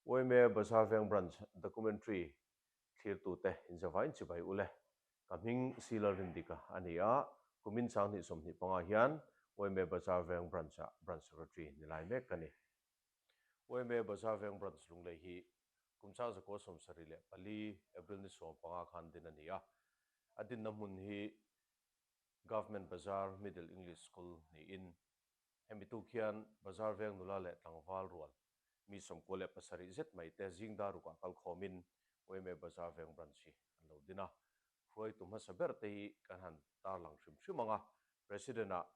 Yma Bazar Veng Branch Documentary thlirtute inzavain chibai ule. Ka hming Sila Rindika a ni a, kumin Sanghnih 25 hian Yma Bazar Veng Branch-ah Branch Secretary ni lai mek ka ni. Yma Bazar Veng Branch Lunglei hi kum 1974 April ni 15 khan din a ni a, a dinna hmun hi Government Bazar Middle English School niin Hemi tuk hian Bazar Veng nula leh tlangval rual mi 97 zet mai te zing dar rukah kal khawmin yma Bazar Veng Branch hi an lo din a. Hruaitu hmasa ber te hi kan han tarlang hrim hrim ang a, President ah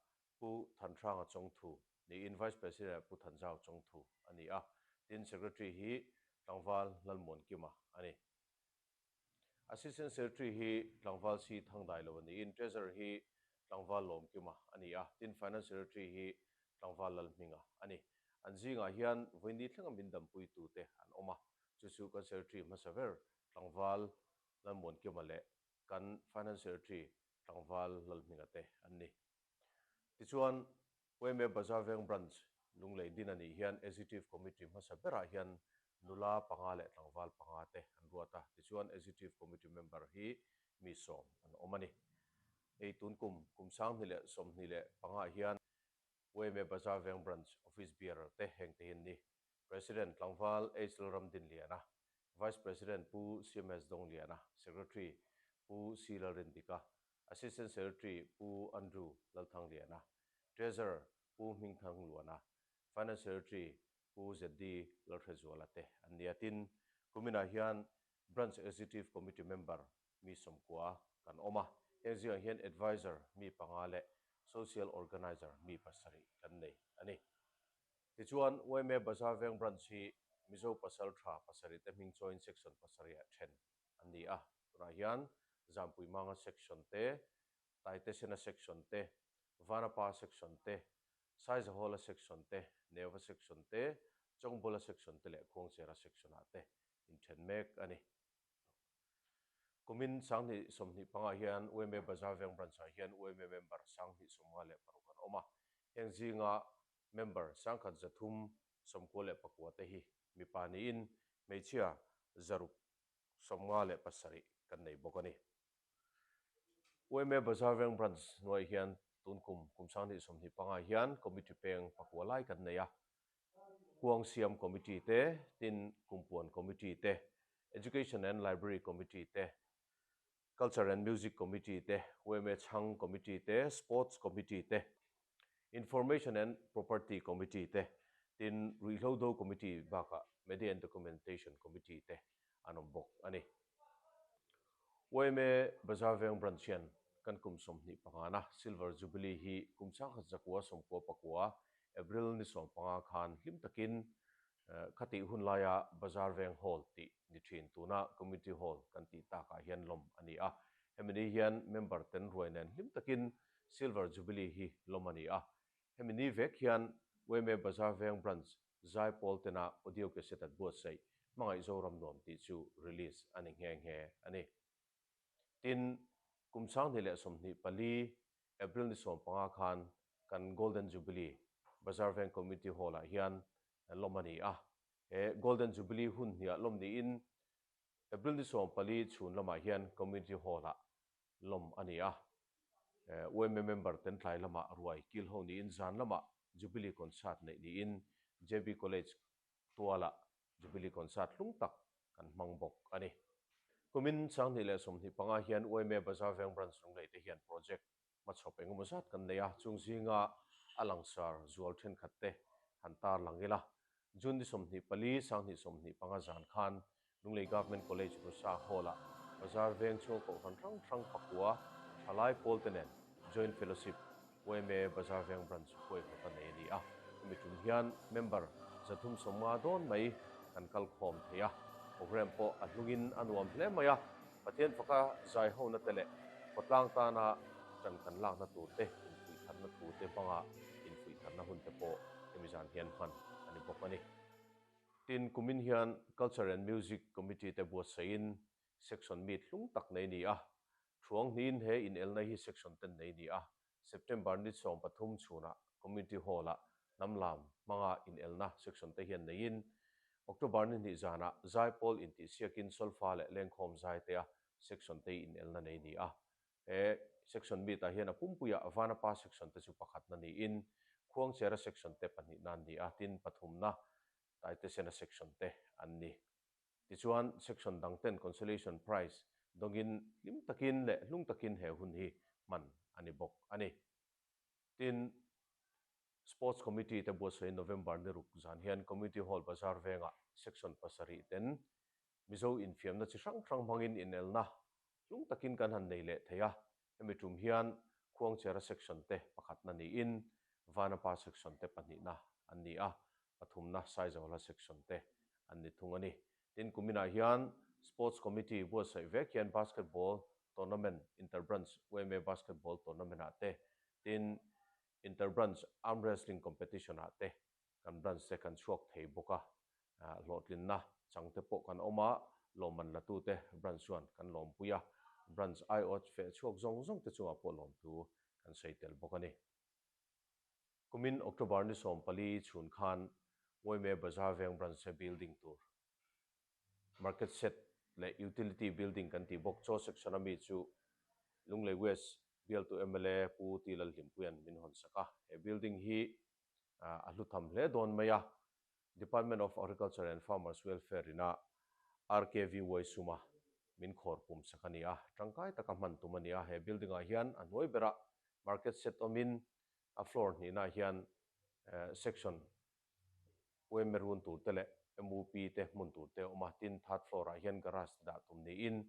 Pu Thanhranga Chawngthu niin Vice President ah Pu Thanzau Chawngthu a ni a, tin Secretary hi tlangval Lalmuankima a ni. Assistant Secretary hi tlangval si Thangdai lo a niin Treasurer hi tlangval Lawmkima a ni a, tin Finance Secretary hi tlangval Lalhminga a ni. An zingah hian vawiini thlenga min dampuitute an awm a, chu chu kan Secretary hmasa ber tlangval Lalmuankima leh kan Finance Secretary tlangval Lalhminga te an ni. Tichuan, Yma Bazar Veng Branch Lunglei din a nih hian Executive Committee hmasa berah hian nula panga leh tlangval panga te an ruat a, tichuan Executive Committee member hi mi 10 an awm a ni. Hei tun kum, kum 2025 ah hian Yma Bazar Veng Branch Office Bearer te heng te hi an ni. President tlangval H Lalramdinliana, Vice President Pu CMS Dongliana, Secretary Pu C Lalrindika, Assistant Secretary Pu Andrew Lalthangliana, Treasurer Pu Hmingthangluana, Finance Secretary Pu ZD Lalhrezuala te an ni a. Tin, kuminah hian Branch Executive Committee member mi 90 kan awm a, heng zingah hian Adviser mi panga leh Social Organiser mi pasarih kan nei a ni. Tichuan, yma Bazar Veng Branch hi Mizo pasal tha pasarih te hming chawiin Section pasarih ah then an ni a. Tunah hian Zampui Manga Section te, Taitesena Section te, Vanapa Section te, Saizahawla Section te, Neuva Section te, Chawngbawla Section te leh Khuangchera Section ah te inthen mek a ni. Kumin 2025 hian yma Bazar Veng Branch ah hian yma member 2056 an awm a. Heng zinga member 1399 te hi mipa niin hmeichhia 657 kan nei bawk a ni. Yma Bazar Veng Branch hnuaiah hian tun kum kum 2025 hian committee peng pakua lai kan nei a. Kuang Siam Committee te, tin Kumpuan Committee te, Education and Library Committee te, Culture and Music Committee te, yma Chhang Committee te, Sports Committee te, Information and Property Committee te, tin Ruihhlo Do Committee bakah Media and Documentation Committee te an awm bawk a ni. Yma Bazar Veng Branch hian kan kum 25na Silver Jubilee hi kum 1999 April ni 15 khan hlim takin Khatih hun laia Bazar Veng Hall tih ni thin tuna Community Hall kan tih takah hian lawm a ni a. Hemi ni hian member ten ruai nen hlim takin Silver Jubilee hi lawm a ni a. Hemi ni vek hian yma Bazar Veng Branch Zaipawl tena audio cassette an buatsaih Hmangaih Zoram Nuam tih chu release a ni nghe nghe a ni. Tin, kum 2024 April ni 15 khan kan Golden Jubilee Bazar Veng Community Hall ah hian lawm a ni a. He Golden Jubilee hun hniah lawm niin April ni 14 chhun lamah hian Community Hall ah lawm a ni a. Yma member ten tlai lamah ruai kil ho niin zan lamah Jubilee Concert neih niin JB College tualah Jubilee Concert hlung tak kan hmang bawk a ni. Kumin 2025 hian yma Bazar Veng Branch Lunglei te hian project hmachhawp engemaw zat kan nei a, chung zinga a langsar zual thenkhat te han tar lang ila. June ni 24, 2025 zan khan Lunglei Government College Rusa Hall-ah Bazar Veng chhung kohhran hrang hrang pakua thalai pawl te nen Joint Fellowship yma Bazar Veng Branch huaihawt a nei a ni a. Hemi tum hian member 350 dawn mai kan kal khawm thei a, programme pawh a hlungin a nuam hle mai a, Pathian faka zai hona te leh khawtlang tana ṭan kan lakna tur te, infuihtharna thu te hmanga infuihtharna hun te pawh hemi zan hian hman a ni bawk a ni. Tin, kumin hian Culture and Music Committee te buatsaihin Section meet hlung tak nei ni a, Thuang hnihin he inelna hi Section ten nei ni a, September ni 13 chhunah Community Hall-ah hnam lam hmanga inelna Section te hian neiin October ni hnih zanah Zaipawl intihsiakin solfa leh lengkhawm zaitea section te inelna nei ni a. He section meet-ah hian a pumpuiah Vanapa section te chu pakhatna niin Khuangchera section te pahnihna an ni a, tin pathumna Taitesena section te an ni. Tichuan section dang ten consolation prize dawngin hlim takin leh hlung takin he hun hi hman a ni bawk a ni. Tin, Sports Committee te buatsawiin November ni ruk zan hian Community Hall Bazar vengah Section pasarih ten Mizo infiamna chi hrang hrang hmangin inelna hlung takin kan han nei leh thei a, hemi tum hian Khuangchera Section te pakhatna niin Vanapa Section te pahnihna an ni a, pathumna Saizohla Section te an ni thung a ni. Tin, kuminah hian Sports Committee buatsaih vek hian Basketball Tournament, Inter-Branch yma Basketball Tournament-ah te, tin, Inter-Branch Arm Wrestling Competition-ah te kan branch te kan chhuak thei bawk a, hlawhtlinna chang te pawh kan awm a, lawmman latute branch chuan kan lawmpui a, branch aiawt feh chhuak zawng zawng te chungah pawh lawmthu kan sawi tel bawk a ni. Kumin October ni 14 chhun khan yma Bazar Veng Branch te building tur Market Shed leh Utility Building kan tih bawk. Chaw section a mi chu Lunglei West bialtu mla Pu T Lalhlimpuia'n min hawn sak a. He building hi a hlu tham hle dawn mai a. Department of Agriculture and Farmers Welfare ina RKVY suma min khawr pum sak a ni a. Tangkai taka hman tum a ni a. He building ah hian a hnuai berah Market Shed awmin a floor hnihna hian section Ueme run tur te leh MUP te hmun tur te a awm a, tin third floor ah hian garage te dah tum niin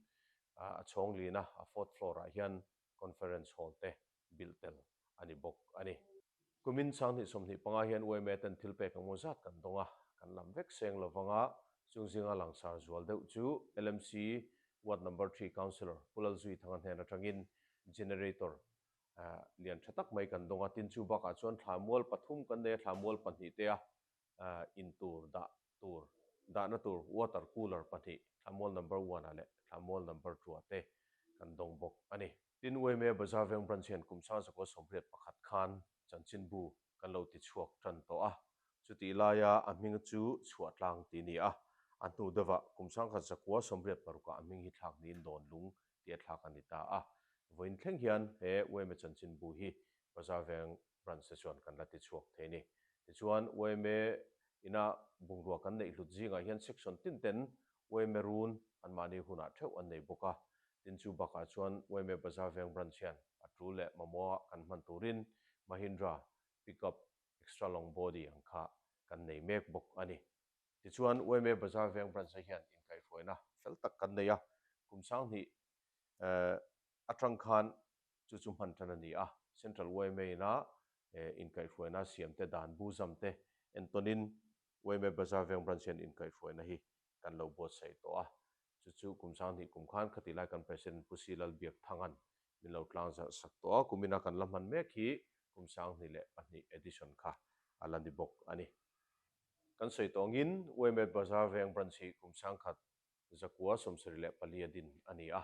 a chhawng lin a, a fourth floor ah hian conference hall te bilh tel a ni bawk a ni. Kumin 2025 hian UMA ten thil pek engmaw zat kan dawng a, kan lam vek seng lo vanga chung zinga langsar zual deuh chu LMC Ward Number Three Councillor Pu Lalzuithanga hnen atangin generator Lian tha tak mai kan dawng a, tin chu bakah chuan thla mual pathum kan nei a, thla mual pahnih te a in tur dah tur dahna tur water cooler pahnih thla mual number one ah leh thla mual number two ah te kan dawng bawk a ni. Tin Uaime Bazar Veng Branch hian kum 1991 khan chanchinbu kan lo ti chhuak tan tawh a, chutih laia a hming chu Chhuahtlang tih a ni a, a hnu deuhah kum 1986 ah a hming hi thlak niin Dawnlung tih a thlak a ni ta a. Vawiin thleng hian he yma chanchinbu hi Bazar Veng Branch te chuan kan la ti chhuak thei a ni. Tichuan yma ina bungrua kan neih hlut zingah hian section tin ten yma run anmahni hunah theuh an nei bawk a. Tin chu bakah chuan yma Bazar Veng Branch hian a tul leh mamawha kan hman turin Mahindra Pickup Extra Long Body ang kha kan nei mek bawk a ni. Tichuan, yma Bazar Veng Branch-a hian inkaihhruaina fel tak kan nei a, kum 2000 atang khan chu chu hman tan a ni a. Central yma ina inkaihhruaina siamte dan bu zamte entawnin yma Bazar Veng Branch hian inkaihhruaina hi kan lo buatsaih tawh a. Chu chu kum 2000 kum khan khatih lai kan President Pu Si Lalbiakthanga'n min lo tlang zarh sak tawh a, kumina kan la hman mek hi kum 2002 edition kha a la ni bawk a ni. Kan sawi tawh angin yma Bazar Veng Branch hi kum 1974 a din a ni a,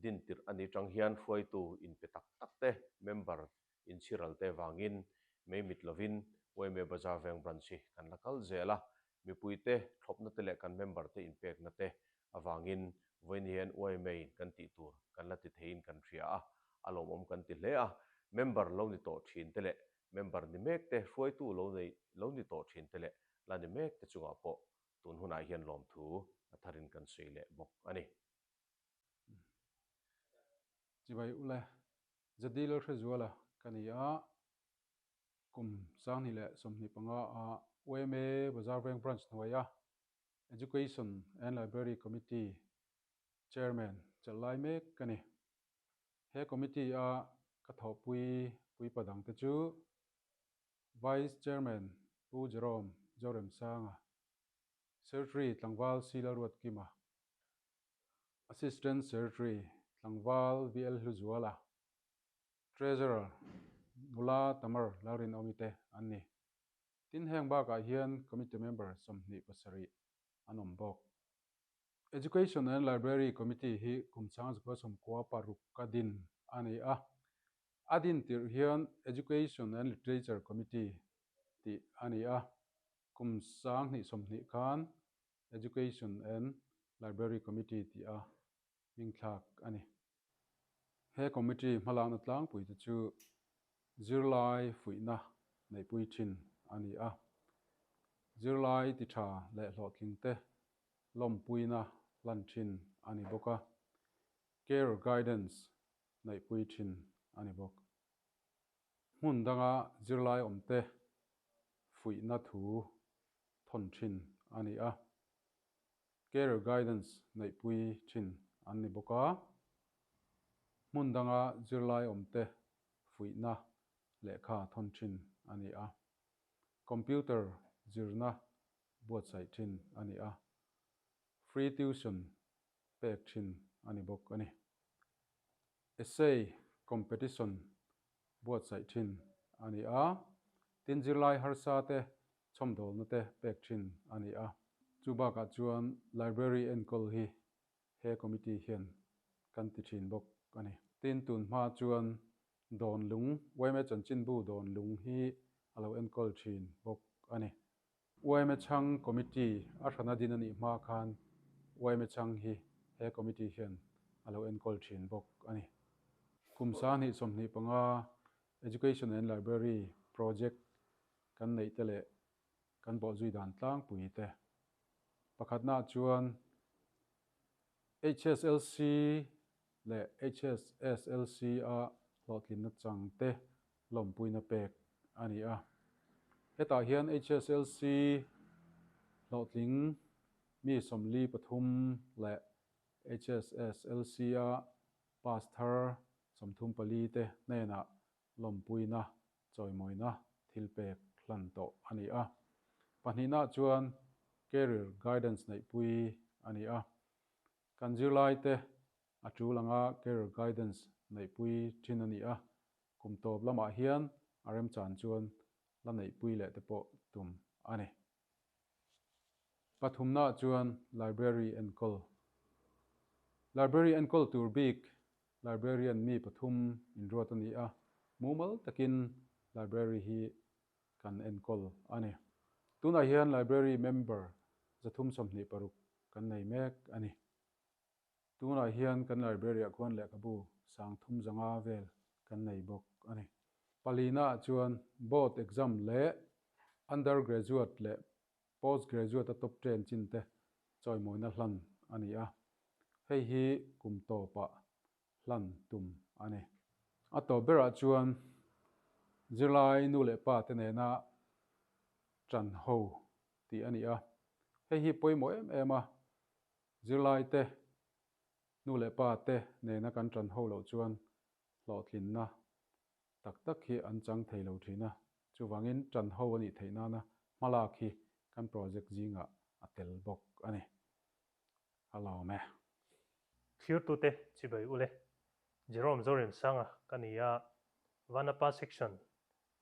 din tirh a ni tang hian hruaitu inpe tak tak te, member inchhiral te vangin mei mit lovin yma Bazar Veng Branch hi kan la kal zel a, mipuite thlawpna te leh kan member te inpekna te avangin vawiin hian yma in kan tih tur kan la ti theiin kan hria a, a lawmawm kan ti hle a, member lo ni tawh thin te leh Member ni mek te, hruaitu lo nei lo ni tawh thin te leh la ni mek te chungah pawh tun hunah hian lawmthu a tharin kan sawi leh bawk a ni. Chibai ule, Jadi Lalhrezuala ka ni a, kum 2025 a yma Bazar Veng Branch hnuaia Education and Library Committee Chairman chelh lai mek ka ni. He committee a ka thawhpui puipa dangte chu Vice Chairman Pu Jerome Zoremsanga, Secretary Tlangval C Lalruatkima, Assistant Secretary Tlangval VL Hluzuala, Treasurer Nula Tamar Lalrinawmi te an ni. Tin heng bakah hian committee member 27 an awm bawk. Education and Library Committee hi kum 1996 a din a ni a. A din tirh hian Education and Literature Committee tih a ni a. Kum 2020 khan. Education and Library Committee tih a hmingthlak a ni. He committee hmalakna tlangpuite chu zirlai fuihna neihpui thin a ni a, zirlai ti tha leh hlawhtlingte lawmpuina hlan thin a ni bawk a, care guidance neihpui thin a ni bawk. Hmun danga zirlai awmte fuihna thu thawn thin a ni a, career guidance neihpui thin an ni bawk a, hmun danga zirlai awmte fuihna lehkha thawn thin a ni a, computer zirna buatsaih thin a ni a, free tuition pek thin a ni bawk a ni. Essay competition buatsaih thin a ni a, tin zirlai harsa te chhawmdawlna te pek thin a ni a. Chu bakah chuan Library enkawl hi he committee hian kan ti thin bawk a ni. Tin tun hma chuan Dawnlung, yma chanchinbu Dawnlung hi a lo enkawl thin bawk a ni. Yma chhang Committee a hrana din a nih hma khan yma chhang hi he Committee hian a lo enkawl thin bawk a ni. Kum 2025 Education and Library Project kan neih te leh kan bawhzui dan tlangpui te. Pakhatnaah chuan HSLC leh HSSLC a hlawhtlinna chang te lawmpuina pek a ni a. Hetah hian HSLC hlawhtling mi 43 leh HSSLC a pass thar 34 te hnenah lawmpuina chawimawina thil pek hlan tawh a ni a. Pahnihnaah chuan Career Guidance neihpui a ni a. Kan zirlaite a tul anga Career Guidance neihpui thin a ni a, kum tawp lamah hian a remchan chuan la neihpui leh te pawh tum a ni. Pathumnaah chuan Library enkawl. Library enkawl tur bik Librarian mi pathum inruat a ni a, mumal takin Library hi kan enkawl a ni. Tunah hian Library member 326 kan nei mek a ni. Tunah hian kan library-ah khuan lehkhabu 350 vel kan nei bawk a ni. Palinaah chuan board exam leh undergraduate leh postgraduate-a top ten chin te chawimawina hlan a ni a, hei hi kum tawpah hlan tum a ni. A tawp berah chuan zirlai nu leh pa te nena ṭan ho tih a ni a, hei hi pawimawh em em a, zirlai te nu leh pa te nena kan ṭan ho loh chuan hlawhtlinna tak tak hi an chang thei lo ṭhin a, chuvangin ṭan ho a nih theih nana hmalak hi kan project zingah a tel bawk a ni. A lawm e. Thlirtute chibai ule. Jerome Zoremsanga ka ni a, Vanapa Section,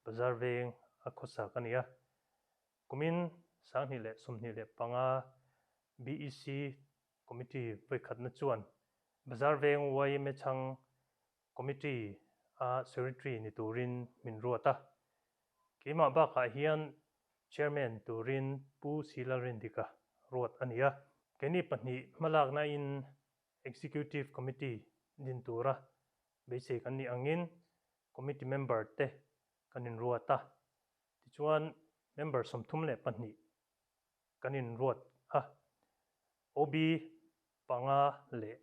Bazar veng a khawsa ka ni a. Kumin 2025 BEC Committee vawikhatna chuan Bazar veng yma chhang Committee a Secretary ni turin min ruat a. Keimah bakah hian Chairman turin Pu Si Lalrindika ruat a ni a. Keini pahnih hmalakna in Executive Committee din tura beisei kan nih angin Committee member te kan inruat a. Tichuan member 32 kan inruat a. OB panga leh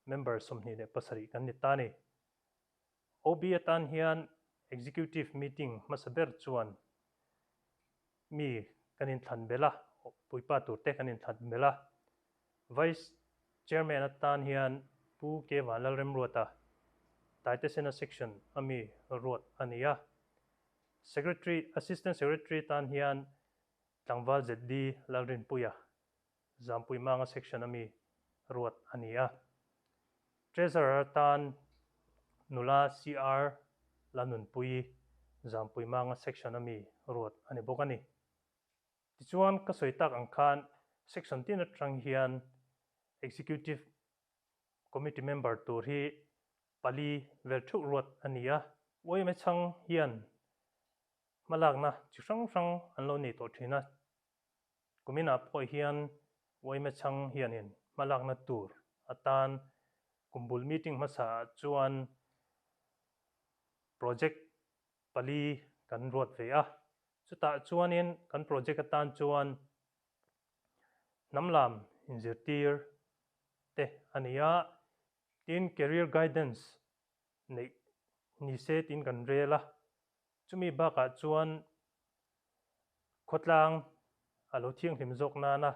member 27 kan ni ta a ni. OB atan hian Executive meeting hmasa ber chuan mi kan inthlan belh a, puipa turte kan inthlan belh a. Vice Chairman atan hian Pu K Vanlalremruata, Taitesena Section a mi ruat a ni a. Secretary, Assistant Secretary tan hian Tlangval ZD Lalrinpuia, Zampuimanga Section a mi ruat a ni a. Treasurer atan nula CR Lanunpuii, Zampuimanga Section a mi ruat a ni bawk a ni. Tichuan, ka sawi tak ang khan Section tin atang hian Executive Committee member tur hi pali vel theuh ruat a ni a. Yma chhang hian hmalakna chi hrang hrang an lo nei tawh thin a. Kuminah pawh hian. Yma chhang hianin hmalakna tur atan kumbul meeting hmasa ah chuan project pali kan ruat ve a. Chutah chuanin kan project atan chuan hnam lam inzirtir te a ni a, tin career guidance neih ni se tiin kan rel a. Chumi bakah chuan khawtlang a lo thianghlim zawk nana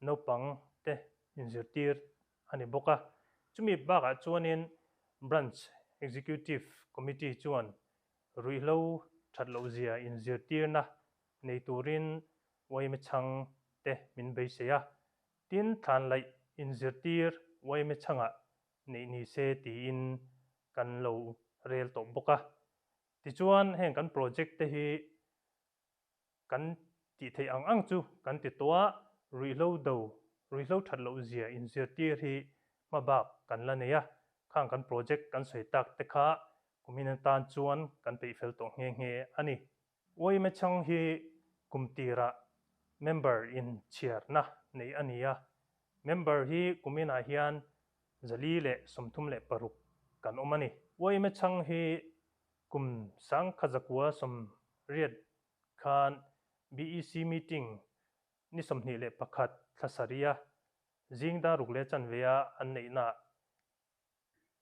naupang te inzirtir a ni bawk a. Chumi bakah chuanin Branch Executive Committee chuan ruihhlo that lohzia inzirtirna nei turin yma chhang te min beisei a. Tin, thlanlaih inzirtir yma chhangah neih ni se tiin kan lo rel tawh bawk a. Tichuan, heng kan project te hi kan tih theih ang ang chu kan ti tawh a, ruihhlo do, ruihhlo that loh zia inzirtir hi hma bak kan la nei a, khang kan project kan sawi tak te kha kumin atan chuan kan peih fel tawh nghe nghe a ni. Uaime chhang hi kum tirah member in chhiarna neih a ni a, member hi kuminah hian 436 kan awm a ni. Uaime chhang hi kum 1980 khan BEC meeting ni 21 thla sarih a zing dar ruk leh chanve a an neihnaah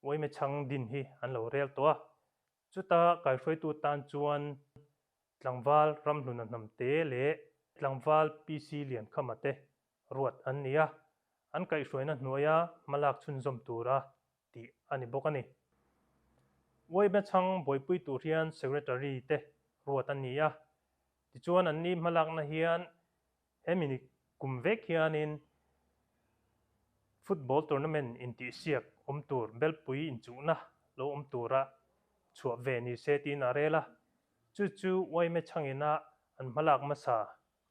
Uaime chhang din hi an lo rel tawh a. Chuta kaihruaitu tan chuan tlangval Ramhluna Hnamte leh tlangval PC Liankhama te ruat an ni a, an kaihhruaina hnuaia hmalak chhunzawm tura tih a ni bawk a ni. Uaime chhang buaipui tur hian Secretary te ruat an ni a, tichuan anni hmalakna hian hemi ni kum vek hianin football tournament intihsiak awm tur belpui inchuhna lo awm tura chhuah ve ni se tiin a rel a, chu chu Uaime chhangina an hmalak hmasa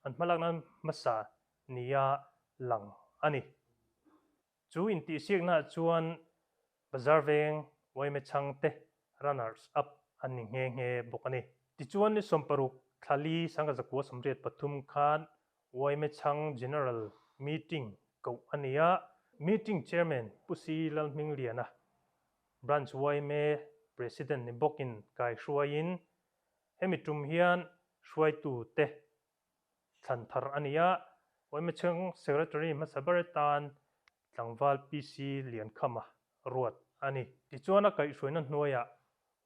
an hmalakna hmasa nia lang a ni. Chu intihsiaknaah chuan Bazar veng Uaime chhangte runners up an ni nghe nghe bawk a ni. Tichuan ni 60 thla li 1983 khan Uaime chhang General Meeting koh a ni a, Meeting Chairman Pu Si Lalhmingliana, Branch Uaime President ni bawkin kaihruaiin hemi tum hian hruaitute thlan thar a ni a, Uaime chhang Secretary hmasa ber atan tlangval PC Liankhama ruat a ni. Tichuan a kaihhruaina hnuaiah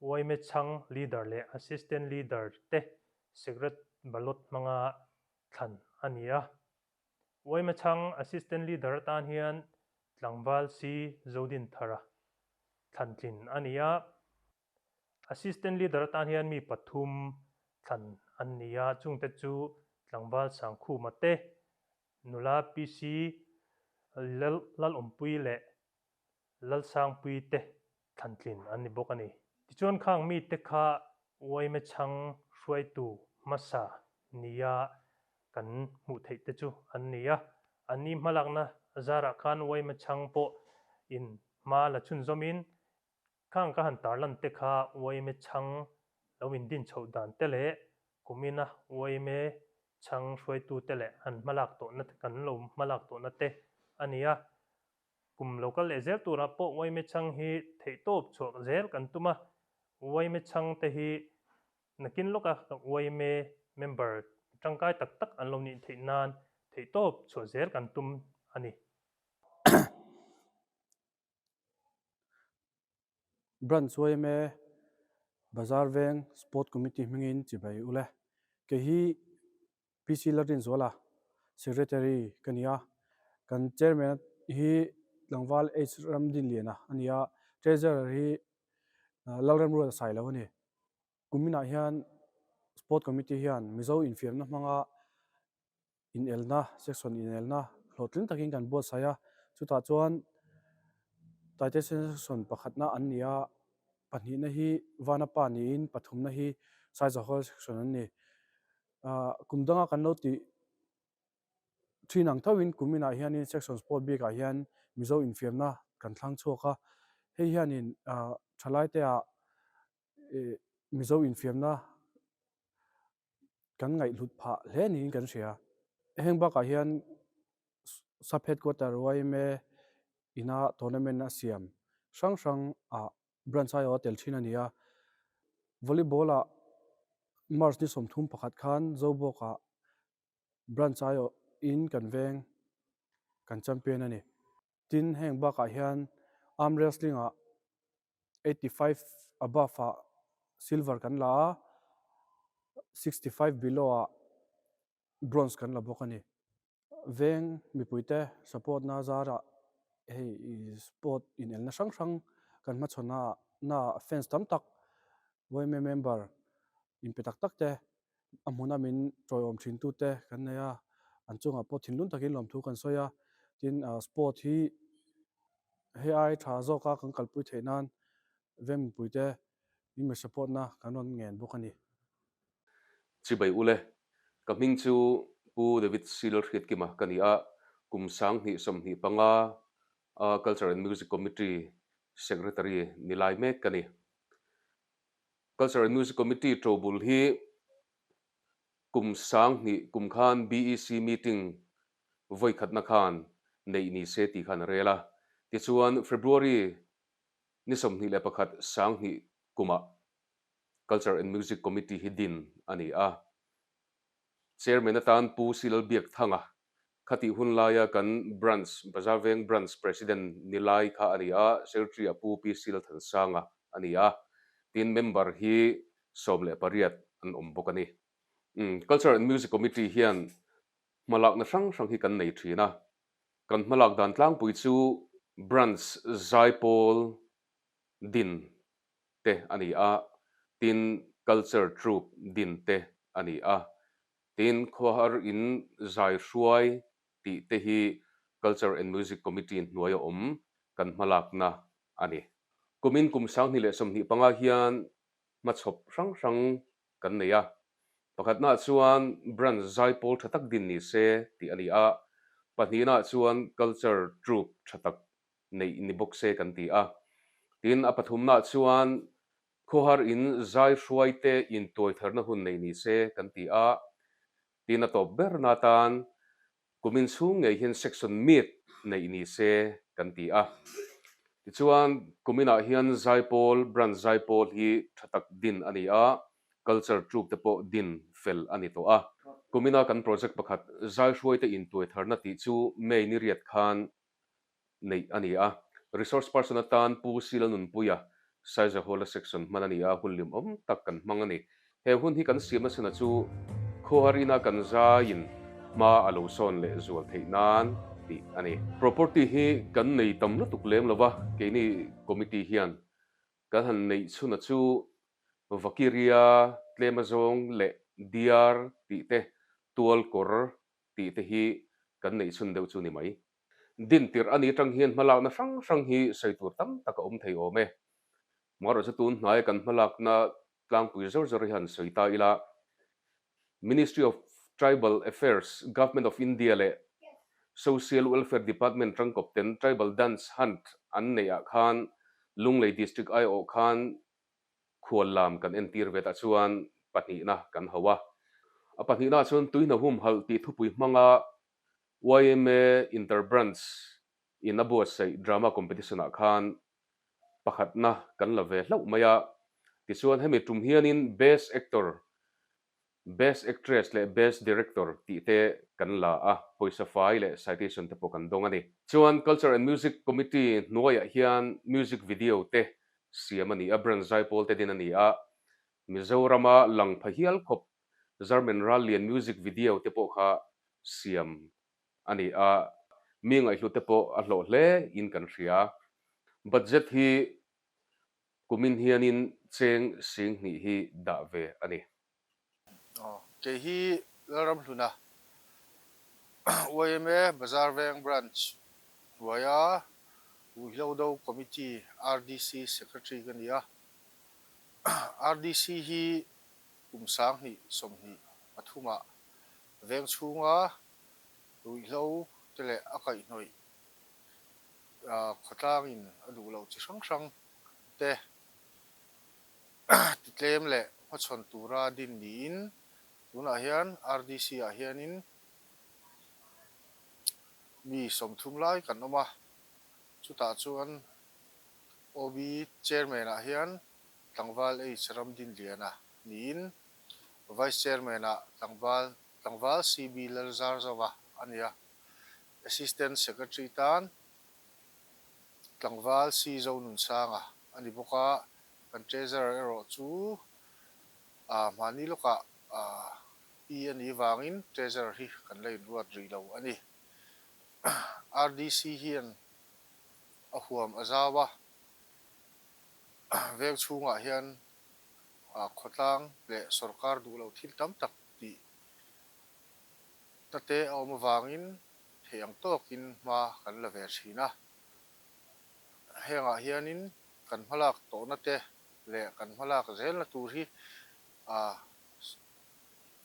Uaime chhang Leader leh Assistant Leader te Secret Ballot hmanga thlan a ni a. Uaime chhang Assistant Leader atan hian tlangval C Zodinthara thlan tlin a ni a. Assistant Leader atan hian mi pathum thlan an ni a, chungte chu tlangval Sangkhuma te, nula PC Lalawmpui leh Lalsangpui te thlan tlin an ni bawk a ni. Tichuan khang mite kha Uaime chhang hruaitu hmasa nia kan hmuh theih te chu an ni a. Anni hmalakna zarah khan Uaime chhang pawh in hma la chhunzawmin Khang ka han tarlan te kha Uaime chhang lo indin chhoh dan te leh kumina Uaime chhang hruaitu te leh an hmalak tawhna te kan lo hmalak tawhna te a ni a. Kum lo kal leh zel turah pawh Uaime chhang hi theihtawp chhuak zel kan tum a. Uaime chhang te hi nakin lawka Uaime member tangkai tak tak an lo nih theih nan theihtawp chhuah zel kan tum a ni. Branch yma Bazar Veng Sport Committee hmingin chibai ule. Kei hi PC Lalrinzuala Secretary ka ni a, kan Chairman hi tlangval H Ramdinliana a ni a, Treasurer hi Lalremruata Sailo a ni. Kuminah hian Sport Committee hian Mizo infiamna hmanga inelna, section inelna hlawhtling takin kan buatsaih a, chutah chuan Titration section pakhatna an ni a, pahnihna hi Vanapa niin pathumna hi Saizahawr section an ni. Ahh kum danga kan lo tih thin ang thoin kuminah hianin section sport bikah hian Mizo infiamna kan thlang chhuak a, hei hianin ahh thalaite ah ih Mizo infiamna kan ngaihhlut phah hle niin kan hria. Heng bakah hian. Sub Headquarter yma ina tournament a siam hrang hrang ah branch aiawh a tel thin a ni a. Volleyball ah March ni 31 khan Zobawk ah branch aiawh in kan veng kan champion a ni. Tin, heng bakah hian arm wrestling ah 85 above ah silver kan la a, 65 below ah bronze kan la bawk a ni. Veng mipuite support na zarah hei sport inelna hrang hrang kan hmachhawn a na fans tam tak yma member inpe tak tak te a hmuna min tawiawm thin tute kan nei a, an chungah pawh thinlung takin lawmthu kan sawi a, tin sport hi hei ai tha zawka kan kalpui theih nan veng mipuite min support na kan rawn ngen bawk a ni. Chibai ule, ka hming chu Pu David C. Lalhriatkima ka ni a, kum 2025 a Culture and Music Committee Secretary ni lai mek ka ni. Culture and Music Committee ṭobul hi kum 2000 kum khan BEC meeting vawi khatna khan neih ni se tih khan a rel a. Tichuan February ni 21 2000 kumah Culture and Music Committee hi din a ni a. Chairman atan Pu Silalbiakthanga khatih hun laia kan Branch, Bazar Veng Branch President ni lai kha a ni a, Secretary-ah Pu Pi Silalthansanga a ni a, tin member hi 18 an awm bawk a ni. Culture and Music Committee hian hmalakna hrang hrang hi kan nei thin a, kan hmalak dan tlangpui chu Branch zaipawl din te a ni a, tin Culture Troupe din te a ni a, Tin, Khawhar in zai hruai tih te hi Culture and Music Committee hnuaia awm kan hmalakna a ni. Kumin kum 2025 hian hmachhawp hrang hrang kan nei a. Pakhatnaah chuan Branch zaipawl tha tak din ni se tih a ni a, pahnihnaah chuan Culture Troupe tha tak neih ni bawk se kan ti a. Tin, a pathumnaah chuan Khawhar in zai hruaite intuaitharna hun nei ni se kan ti a, tin a tawp ber na tan kumin chhung ngei hian section meet neih ni se kan ti a. Tichuan, kuminah hian zaipawl, branch zaipawl hi tha tak din a ni a, culture troupe te pawh din fel a ni tawh a. Kumina kan project pakhat zai hruaite intuaitharna tih chu May ni riat khan neih a ni a. Resource person atan Pu Sila Nunpuia, Saizahawla Section hman a ni a, hun limawm tak kan hmang a ni. He hun hi kan siamna chhuna chu Khawharina kan zaiin hma a lo sawn leh zual theih nan tih a ni. Property hi kan nei tam lutuk lem lo va, keini committee hian kan han neih chhuna chu Vakiria tlem azawng leh Diar tih te, Tualkawr tih te hi kan neih chhun deuh chu ni mai. Din tirh a ni atang hian hmalakna hrang hrang hi sawi tur tam tak a awm thei awm e. Marawh chu tun hnaia kan hmalakna tlangpui zawr zawr hi han sawi ta ila, Ministry of Tribal Affairs, Government of India leh Social Welfare Department tangkawp ten Tribal Dance Hunt an neih ah khan Lunglei District aiawh khan khual lam kan entir ve tah chuan pahnihna kan ho a. A pahnihna ah chuan tuihna humhalh tih thupui hmanga Yma Inter-Branch in a buatsaih drama competition ah khan pakhatna kan la ve hlauh mai a, tichuan hemi tum hianin Best Actor, Best Actress leh Best Director tih te kan la a, pawisa fai leh citation te pawh kan dawng a ni. Chuan Culture and Music Committee hnuaiah hian music video te siam a ni a, branch zaipawl te din a ni a, Mizorama lang pha hial khawp Zarmen Rallian music video te pawh kha siam a ni a, mi ngaihhlut te pawh a hlawh hle in kan hria. Budget hi kumin hianin cheng 2000 hi dah ve a ni. Aw, kei hi Lalramhluna, yma Bazar Veng Branch hnuaia Ruihhlo Do Committee, RDC, Secretary ka ni a. RDC hi kum 2023ah veng chhunga ruihhlo te leh a kaihhnawih khawtlangin a duh loh chi hrang hrang te titlem leh hmachhawn tura din niin tunah hian RDC ah hianin. Mi 30 lai kan awm a, chutah chuan OB Chairman-ah hian tlangval H Ramdinliana niin Vice Chairman-ah tlangval tlangval CB Lalzarzova a ni a, Assistant Secretary tan tlangval C Zonunsanga a ni bawk a, kan Treasurer erawh chu mahni lawkah pi a nih vangin Treasurer hi kan la inruat rih lo a ni. RDC hian a huam a zau a, veng chhungah hian khawtlang leh sorkar duh loh thil tam tak tih na te a awm avangin theih ang tawkin hma kan la ve thin a. Hengah hianin kan hmalak tawhna te leh kan hmalak zelna tur hi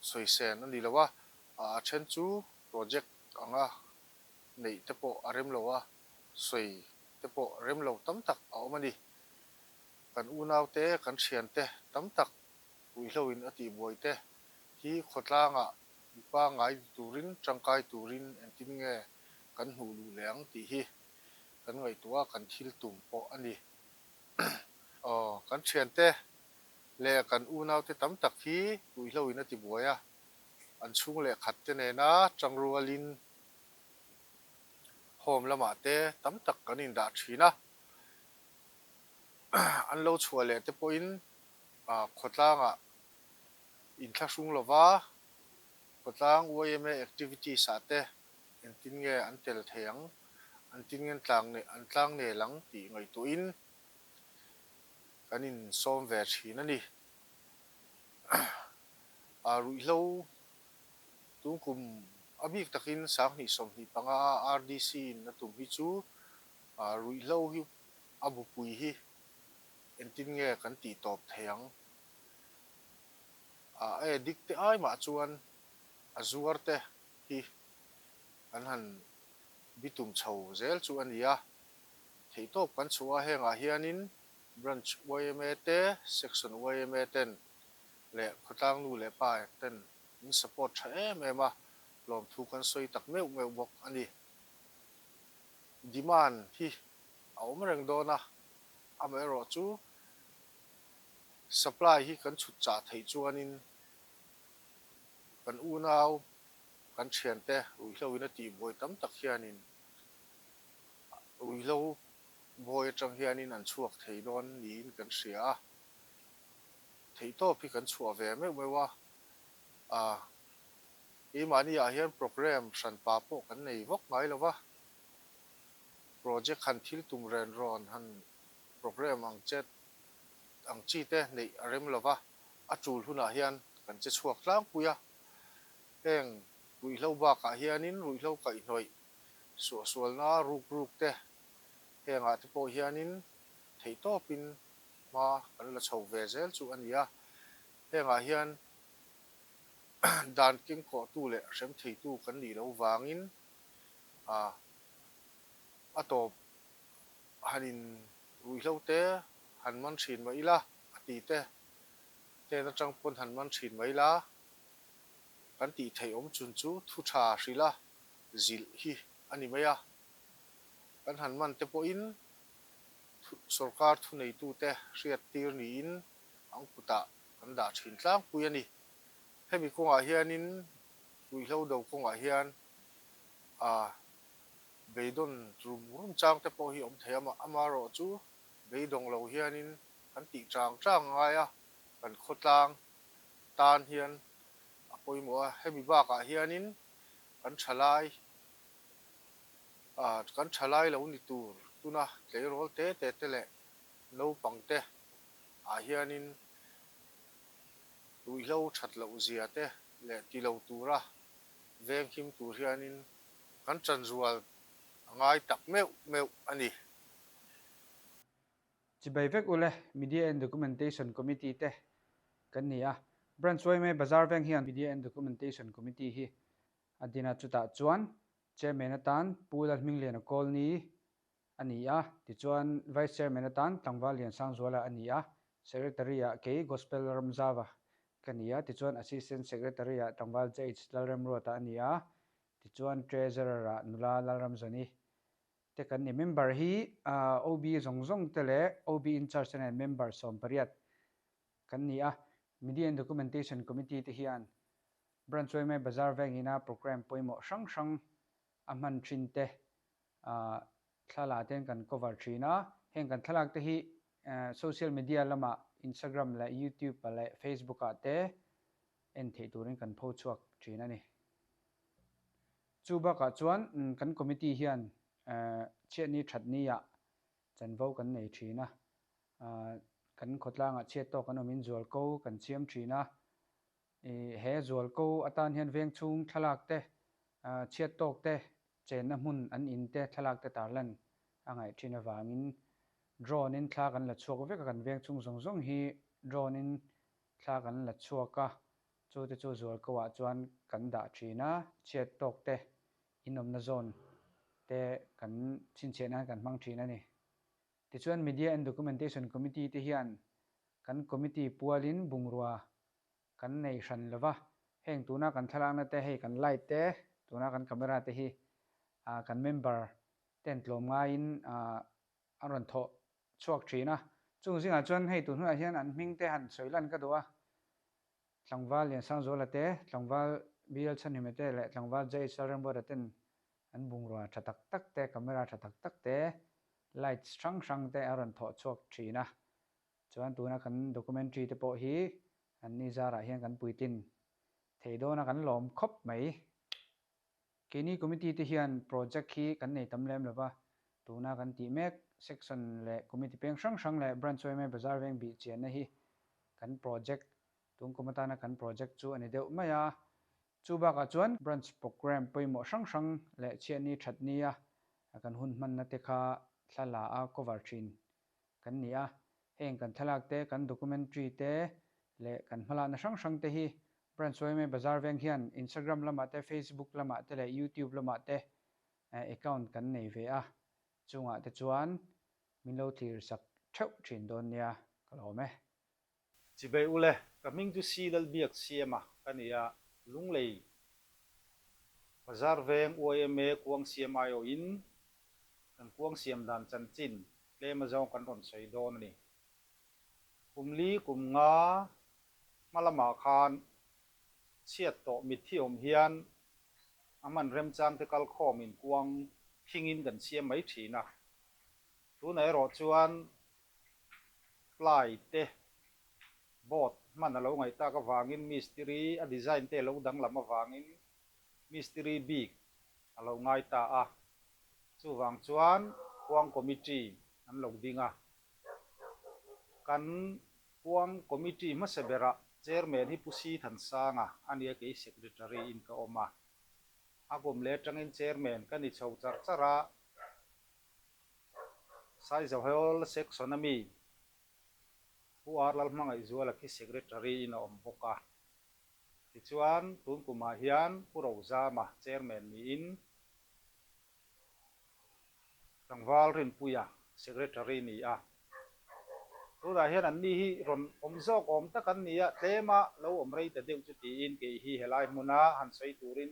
sawisen a ni lo a, a then chu project anga neih te pawh a rem lo a, sawi te pawh rem lo tam tak a awm a ni. Kan unau te, kan thian te tam tak ruihhloin a tihbuai te hi khawtlangah mipa ngai turin, tangkai turin engtin nge kan hmuh luh leh ang tih hi kan ngaihtuah a, kan thil tum pawh a ni. Aw, kan thian te leh kan unau te tam tak hi ruihhloin a tibuai a, an chhung leh khat te nena tangrualin home lamah te tam tak kan indah thin a, an lo chhuah leh te pawhin khawtlangah inthlahrung lova khawtlang yma activities ah te engtin nge an tel thei ang, engtin nge an tlang nel ang tih ngaihtuahin kan insawm ve thin a ni. A ruihhlo tun kum a bik takin 2025 a RDC in a tum hi chu ruihhlo hi a bupui hi engtin nge kan tih tawp thei ang. A addict te ai mah chuan a zuar te hi kan han bitum chho zel chu a ni a. Theihtawp kan chhuah a hengah hianin Branch yma te, Section yma ten leh khawtlang nu leh pa ten min support tha em em a, lawmthu kan sawi tak meuh meuh bawk a ni. Demand hi a awm reng dawn a, amaherawh chu supply hi kan chhut chah theih chuanin kan unau, kan thiante ruihhloin a tihbuai tam tak hianin ruihhlo bawi atang hianin an chhuak thei dawn niin kan hria a. Theihtawp hi kan chhuah ve meuh meuh a, ah keimahni ah hian programme hranpa pawh kan nei vawk ngai lo va, project han thil tum ren rawn han programme ang che ang chi te neih a rem lo va, a tul hunah hian kan che chhuak tlangpui a, heng ruihhlo bakah hianin ruihhlo kaihhnawih suahsualna ruk ruk te hengah te pawh hianin theihtawpin hma kan la chho ve zel chu a ni a, hengah hian dan kengkawhtu leh hrem theitu kan nih loh vangin a tawp han in ruihhlo te han man thin mah ila a ti te hnen atang pawn han man thin mah ila kan tih theih awm chun chu thu tha hrilh a zilh hi a ni mai a, kan han man te pawhin Sorkar thuneitute hriattir niin an kutah kan dah thin tlangpui a ni. Hemi kawngah hianin ruihhlo do kawngah hian a beidawn rum rum chang te pawh hi awm thei a, amaherawh chu beidawng lo hianin kan tih chang chang ngai a, kan khawtlang tan hian a pawimawh a. Hemi bakah hianin kan thalai Kan thalai lo ni tur tuna tleirawl te te te leh naupang te ah hianin ruihhlo that loh zia te leh ti lo tura venghim tur hianin kan tanzual a ngai tak meuh meuh a ni. Chibai vek ule Media and Documentation Committee te kan ni a, Branch yma Bazar Veng hian Media and Documentation Committee hi A din a, chutah chuan Chairman atan Pu Lalhmingliana Kawlni a ni a, tichuan Vice Chairman atan Tlangval Liansangzuala a ni a, Secretary-ah kei Gospel Ramzava ka ni a, tichuan Assistant Secretary-ah Tlangval JH Lalremruata a ni a. Tichuan Treasurer ah nula Lalramzawni te kan ni. Member hi OB zawng zawng te leh OB in-charge te nen member 18 kan ni a. Media and Documentation Committee te hian Branch yma Bazar vengina programme pawimawh hrang hrang a hman thin te thlalak ten kan cover thin a. Heng kan thlalak te hi social media lamah Instagram leh YouTube ah leh Facebook ah te en theih turin kan pho chhuak thin a ni. Chu bakah chuan kan committee hian chhiatni thatni ah chanvo kan nei thin a, kan khawtlangah chhiat tawk an awmin zualko kan siam thin a. He zualko atan hian veng chhung thlalak te, chhiat tawk te, chenna hmun an in te thlalak te tarlan a ngaih thin avangin drone in thla kan la chhuak vek a, kan veng chhung zawng zawng hi drone in thla kan la chhuak a, chu te chu zualko ah chuan kan dah thin a, chhiat tawk te inawmna zawn te kan chhinchhiah nan kan hmang thin a ni. Tichuan Media and Documentation Committee te hian kan committee pualin bungrua kan nei hran lo va, heng tuna kan thlalakna te hei kan light te, tuna kan camera te hi kan member ten tlawm ngaiin an rawn thawh chhuak thin a. Chung zingah chuan hei tun hunah hian an hming te han sawi lan ka duh a, Tlangval Liansangzuala te, Tlangval BL Chhanhime te leh Tlangval JHL Remruata ten an bungrua tha tak tak te, camera tha tak tak te, lights hrang hrang te a rawn thawh chhuak thin a. Chuan tuna kan documentary te pawh hi an ni zarah hian kan puitlin thei dawn a, kan lawm khawp mai. Keini committee te hian project hi kan nei tam lem lova, tuna kan tih mek section leh committee peng hrang hrang leh branch yma bazar veng bih chianna hi kan project tun kum atana kan project chu a ni deuh mai a. Chu bakah chuan branch programme pawimawh hrang hrang leh chhiatni thatni a kan hun hmanna te kha thla la a cover thin kan ni a. Heng kan thlalak te, kan documentary te leh kan hmalakna hrang hrang te hi Branch yma Bazar veng hian Instagram lamah te, Facebook lamah te leh YouTube lamah te account kan nei ve a, chungah te chuan min lo thlir sak theuh thin dawn nia ka lawm e. Chibai ule, ka hming chu Si Lalbiak Siama ka ni a, Lunglei Bazar veng yma kuang siam aiawhin kan kuang siam dan chanchin tlem azawng kan rawn sawi dawn a ni. Kum li kum nga hma lamah khan chhiat tawh mitthi awm hian a hman remchang te kal khawmin kuang thingin kan siam mai thin a. Tunah erawh chuan ply te board hman a lo ngaih tak avangin mistiri a design te a lo danglam avangin mistiri bik a lo ngai ta a. Chuvang chuan kuang committee an lo ding a. Kan kuang committee hmasa berah chairman hi Pu Si Thansanga a nia kei secretary in ka awm a. A kum leh atangin chairman ka ni chho char char a. Saizahawl section ami Pu R Lalhmangaihzuala khi secretary in a awm bawk a. Tichuan tun kumah hian Pu Rozama chairman niin Tlangval Rinpuia Secretary ni a. Tunah hian anni hi rawn awm zawk awm tak an ni a, tlema lo awm rei ta deuh chu tiin kei hi helai hmuna han sawi turin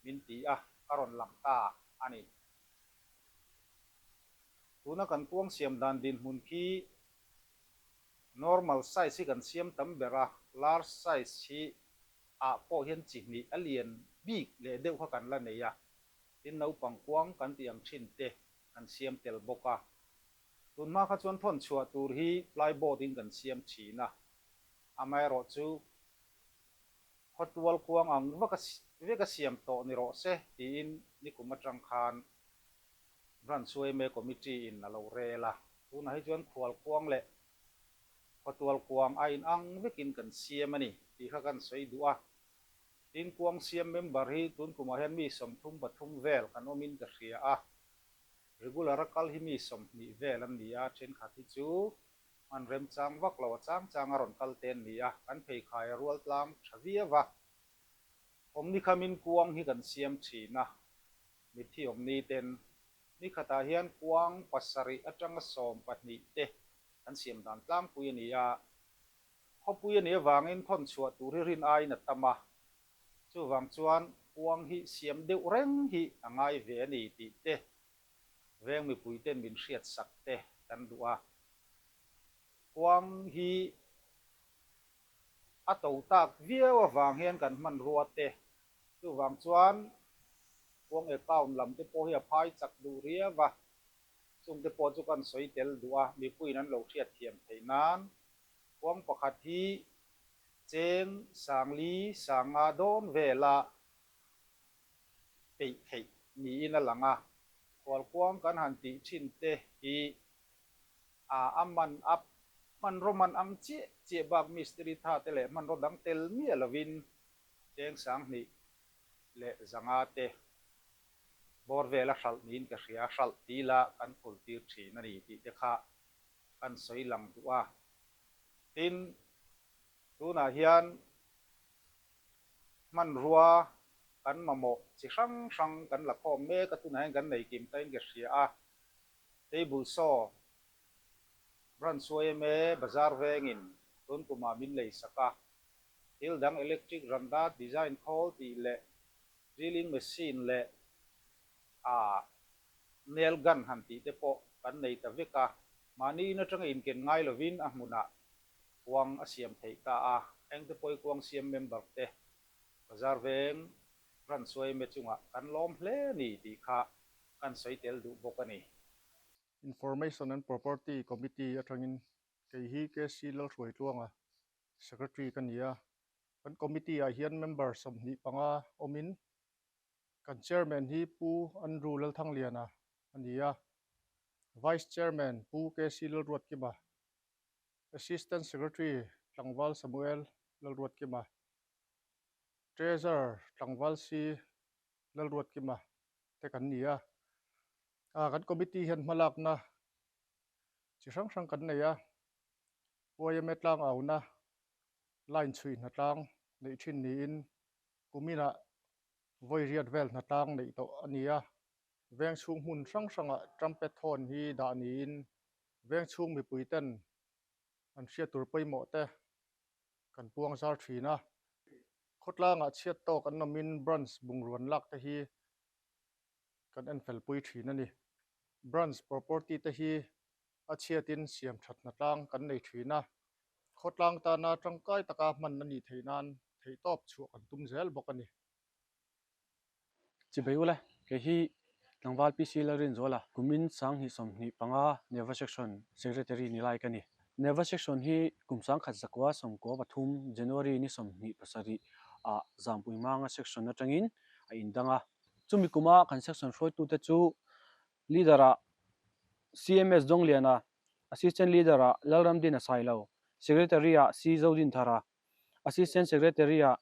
min ti a, ka rawn lang ta a ni. Tuna kan kuang siam dan dinhmun khi normal size hi kan siam tam ber a, large size hi ah pawh hian chi hnih a lian bik leh deuh kha kan la nei a. Tin naupang kuang kan tih ang thin te kan siam tel bawk a. Tunhma kha chuan thawn chhuah tur hi plyboard in kan siam thin a, amaherawh chu khawtual kuang ang vak a vek a siam tawh ni rawh se tiin nikum atang khan Branch yma Committee in a lo rel a. Tunah hi chuan khual kuang leh khawtual kuang a inang vekin kan siam a ni tih kha kan sawi duh a. Tin, kuang siam member hi tun kumah hian mi 33 vel kan awmin ka hria a, regular a kal hi mi 20 vel an ni a, thenkhat hi chu hman remchang vak lo a chang chang a rawn kal te an ni a, kan pheikhai a rual tlang tha viau a. Awmni khamin kuang hi kan siam thin a, mitthi awmni ten ni khatah hian kuang 7 atanga 12 te kan siam dan tlangpui a ni a. Khawpui a nih avangin thawn chhuah tur hi rin aiin a tam a, chuvang chuan Kuang hi siam deuh reng hi a ngai ve a ni tih te veng mipuiten min hriat sak te kan duh a. Kuang hi a to tak viau avang hian kan hmanrua te chuvang chuan kuang account lam te pawh hi a phai chak duh riau a, chung te pawh chu kan sawi tel duh a, mipuiin an lo hriat thiam theih nan kuang pakhat hi cheng sangli sanga dawn vela peih theih niin a lang a, khualkuang kan han tih thin te hi a a man a hmanraw man ang chiah chiah bak mistiri tha te leh hmanraw dang tel miah lovin cheng 2000 leh 500 te bawr vela hralh niin ka hria, hralh ti ila kan kawl tir thin a ni tih te kha kan sawi lang duh a. Tin, tunah hian hmanrua kan mamawh chi hrang hrang kan la khawm mek a, tunah hian kan nei kim tain ka hria a, table saw branch yma bazar vengin tun kumah min lei sak a, thil dang electric randa design khawl tih leh drilling machine leh ah nail gun han tih te pawh kan nei ta vek a, mahni in atanga inken ngai lovin a hmunah kuang a siam theih ta a, engte pawh i kuang siam member te bazar veng ran suaime chungah kan lawm hle a ni tih kha kan sawi tel duh bawk a ni. Information and Property Committee atangin kei hi KC Lalhruaitluanga Secretary ka ni a, kan committee ah hian member 25 awmin Kan Chairman hi Pu Andrew Lalthangliana a ni a, Vice Chairman Pu KC Lalruatkima, Assistant Secretary Tlangval Samuel Lalruatkima, Treasurer Tlangval C Lalruatkima te kan ni a. Kan committee hian hmalakna chi hrang hrang kan nei a, YMA tlangauna line chhui hnatlang neih thin niin Kuminah vawi riat vel hnatlang neih tawh a ni a, veng chhung hmun hrang hrangah trumpet horn hi dah niin veng chhung mipui ten an hriat tur pawimawh te kan puang zar thin a. Khawtlangah chhiat tawk an awmin branch bungruan lak te hi kan enfel pui thin a ni. Branch property te hi a chhiatin siam that hnatlang kan nei thin a, khawtlang tana tangkai taka hman a nih theih nan theihtawp chhuah kan tum zel bawk a ni. Chibai ule, kei hi tlangval PC Lalrinzuala, kumin 2025 Neva Section Secretary ni lai ka ni. Neva Section hi kum 1993 January ni 27 ah Zampui Manga Section atangin a indang a. Chumi kuma kan section hruaitute chu Leader-ah CMS Dawngliana, Assistant Leader-ah Lalramdina Sailo, Secretary-ah C Zodinthara, Assistant Secretary-ah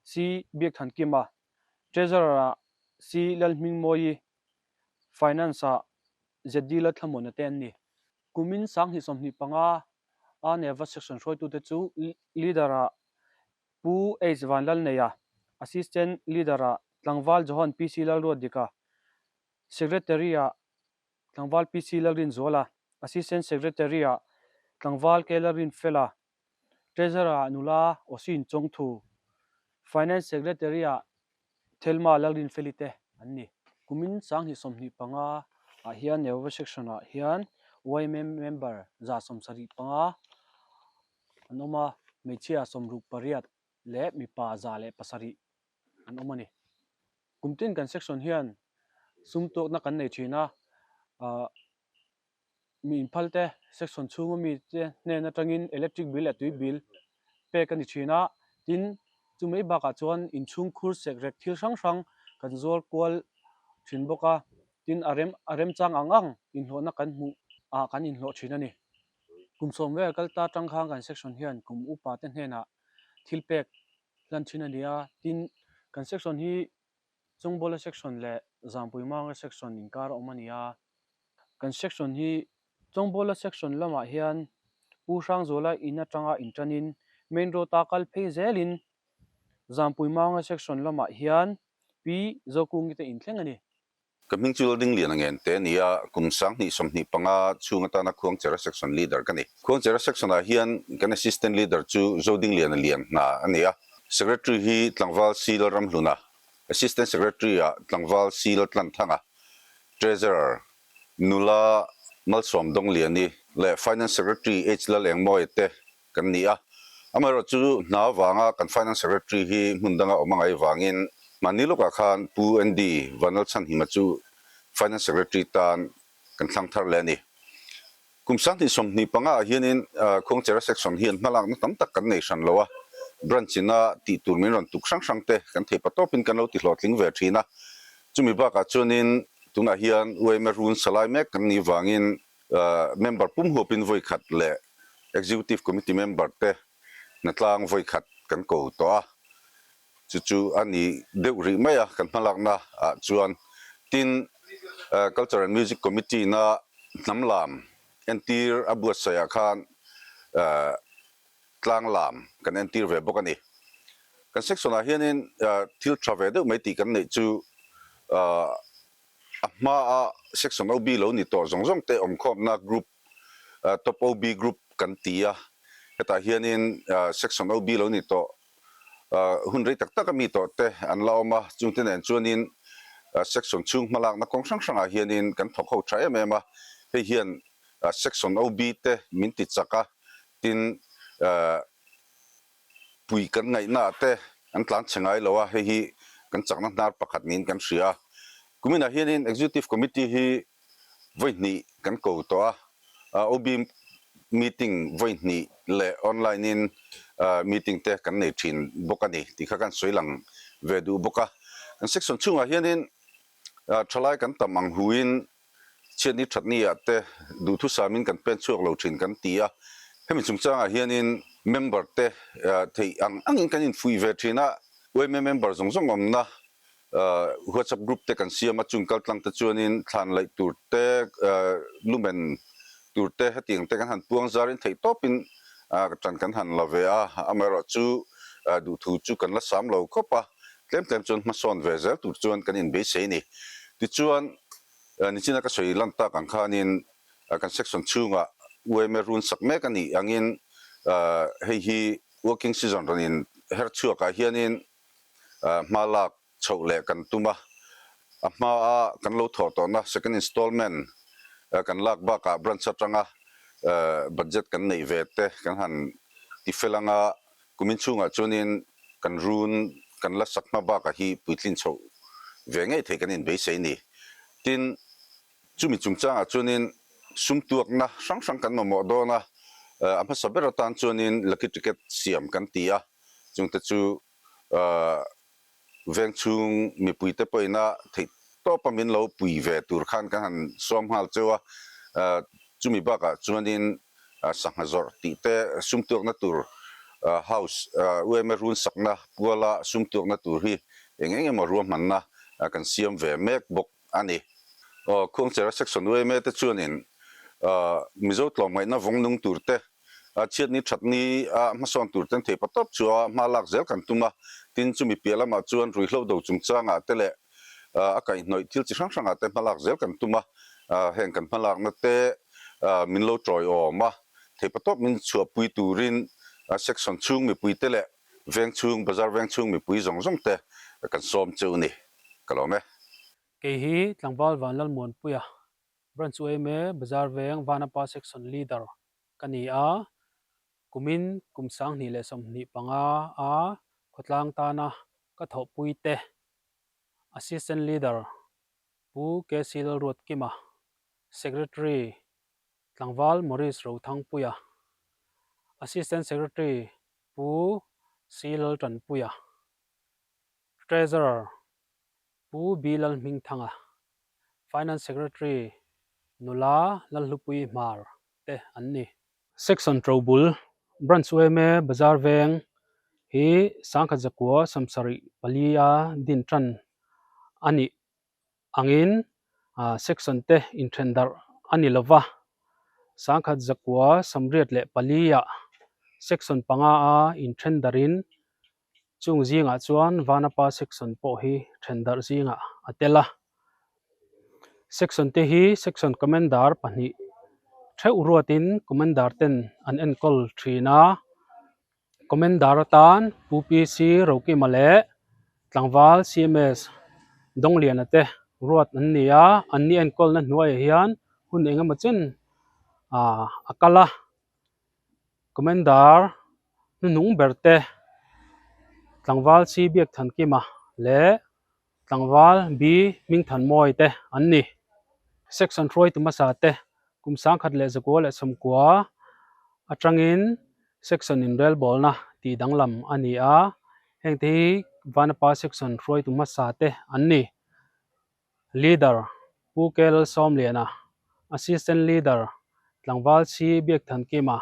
C Biakthankima, Treasurer-ah C Lalhmingmawi, Finance-ah ZD Lalthlamuana te an ni. Kumin 2025 a Neva Section hruaitute chu Leader-ah Pu H Vanlalneia, Assistant Leader-ah Tlangval Johan PC Lalruatdika, Secretary-ah Tlangval PC Lalrinzuala, Assistant Secretary-ah Tlangval K Lalrinfela, Treasurer-ah Nula Osin Chawngthu, Finance Secretary-ah Thelma Lalrinfeli te an ni. Kumin 2025 ah hian Neuva Section-ah hian yma member 75 an awm a, hmeichhia 68 leh mipa 107 an awm a ni. Kum tin kan section hian sum tuakna kan nei thin a, ah mi inphal te section chhunga mi te hnen atangin electric bill leh tui bill pek a ni thin a, tin chu mai bakah chuan inchhung khur sek rek thil hrang hrang kan zuar kual thin bawk a, tin a rem a remchang ang ang inhlawhna kan hmuh ah kan inhlawh thin a ni. Kum sawm vel kal ta tang khan kan section hian kum upa te hnenah thil pek hlan thin a ni a, tin kan section hi Chungbawla section leh Zampui Manga section inkar a awm a ni a, kan section hi Chungbawla section lamah hian Pu Hrangzuala in atanga intanin main road a kal phei zelin Zampui Manga section lamah hian Pi Zokungi te inthleng a ni. Ka hming chu Laldingliana ngen te a ni a, kum 2025 chhung atana Khuangchera Section Leader ka ni. Khuangchera Section-ah hian kan Assistant Leader chu Zodingliana Lian hna a ni a, Secretary hi Tlangval C Lalramhluna. Assistant Secretary ah tlangval C Laltlanthanga, Treasurer nula Malsawm Dawngliani leh Finance Secretary H Lalengmawia te kan ni a. Amaherawhchu hna avanga kan Finance Secretary hi hmun danga awm a ngai vangin mahni lawkah khan Pu Andy Vanlalchhanhima chu Finance Secretary tan kan thlang thar leh a ni. Kum 2025 ah hianin Khuangchera Section hian hmalakna tam tak kan nei hran lo a, Branch ina tih tur min rawn tuk hrang hrang te kan thei patawpin kan lo ti hlawhtling ve thin a. Chumi bakah chuanin tunah hian yma run salai mek kan nih vangin member pum huapin vawi khat leh Executive Committee member te hnatlang vawi khat kan ko tawh a. Chu chu a ni deuh rih mai a kan hmalakna ah chuan. Tin, Culture and Music Committee na hnam lam entir a buatsaih ah khan tlang lam kan entir ve bawk a ni. Kan section ah hianin thil tha ve deuh mai tih kan neih chu a hma a section OB lo ni tawh zawng zawng te awmkhawmna group Top OB group kan ti a, hetah hianin section OB lo ni tawh hun rei tak tak a mi tawh te an la awm a, chungte nen chuanin section chhung hmalakna kawng hrang hrangah hianin kan thawk ho tha em em a, hei hian section OB te min ti chak a, tin pui kan ngaihnaah te an tlan chhe ngai lo a, hei hi kan chakna hnar pakhat niin kan hria a. Kuminah hianin Executive Committee hi vawi hnih kan ko tawh a, OB meeting vawi hnih leh online in meeting te kan nei thin bawk a ni tih kha kan sawi lang ve duh bawk a. Kan section chhungah hianin thalai kan tam ang huin Chhiatni thatni ah te duhthusamin kan pen chhuak lo thin kan ti a, hemi chungchangah hianin member te theih ang angin kan infuih ve thin a, yma member zawng zawng awmna WhatsApp group te kan siam a, chung kaltlang te chuanin thlan laih tur te, lumen tur te hetiang te kan han puang zarin theih tawpin tan kan han la ve a, amaherawhchu duhthu chu kan la sam lo khawp a, tlem tlem chuan hmasawn ve zel tur chuan kan inbeisei a ni. Tichuan, nichina ka sawi lan tak ang khanin kan section chhungah yma run sak mek a nih angin hei hi working season rawn in her chhuakah hianin hma lak chhoh leh kan tum a, a hmaa kan lo thawh tawhna second installment kan lak bakah branch atanga budget kan neih ve te kan han ti fel anga Kumin chhungah chuanin kan run kan la sak hma bakah hi puitlin chhoh ve ngei thei kan inbeisei a ni. Tin, chumi chungchangah chuanin sum tuakna hrang hrang kan mamawh dawn a, a hmasa ber atan chuanin lucky ticket siam kan ti a, chungte chu veng chhung mipuite pawhina theih tawpa min lo pui ve tur khan kan han sawm nghal cheu a, chumi bakah chuanin sangha zawrh tih te sum tuakna tur house yma run sakna puala sum tuakna tur hi eng eng emaw ruahmanna kan siam ve mek bawk a ni. Khuangchera section yma te chuanin Mizo tlawmngaihna vawng nung tur te, chhiatni thatni a hmasawn tur ten thei patawp chu a hma lak zel kan tum a, tin chumi piah lamah chuan ruihhlo do chungchangah te leh a kaihhnawih thil chi hrang hrangah te hma lak zel kan tum a, heng kan hma lakna te min lo tawiawm a, theipatawp min chhuahpui turin section chhung mipuite leh veng chhung, bazar veng chhung mipui zawng zawng te kan sawm cheu ni, ka lawm e. Kei hi Tlangval Vanlalmuanpuia, Branch yma Bazar Veng Vanapa Section Leader ka ni a, kumin kum 2025 a khawtlang tana ka thawhpuite Assistant Leader Pu KC Lalruatkima, Secretary Tlangval Maurice Rothangpuia, Assistant Secretary Pu C Laltanpuia, Treasurer Pu B Lalhmingthanga, Finance Secretary Nula Lalhlupui Hmar te an ni. Section Ṭobul, Branch yma Bazar Veng hi 1974 a din ṭan a nih angin section te inthen darh a ni lova, 1984 ah section panga a inthen darhin chung zingah chuan Vanapa section pawh hi then darh zingah a tel a. Section te hi section commander pahnih theuh ruatin commander ten an enkawl thin a, commander atan Pu PC Rokima leh. Tlangval CMS Dawngliana te ruat an ni a, anni enkawlna hnuaiah hian hun eng emaw chen ah a kal a, Commander hnuhnung ber te Tlangval C Biakthankima leh Tlangval B Hmingthanmawi te an ni. Section hruaitu hmasa te kum 1990 atangin section inrelbawlna tih danglam a ni a, hengte hi Vanapa section hruaitu hmasa te an ni. Leader Pu K Lalsawmliana, Assistant Leader Tlangval C Biakthankima,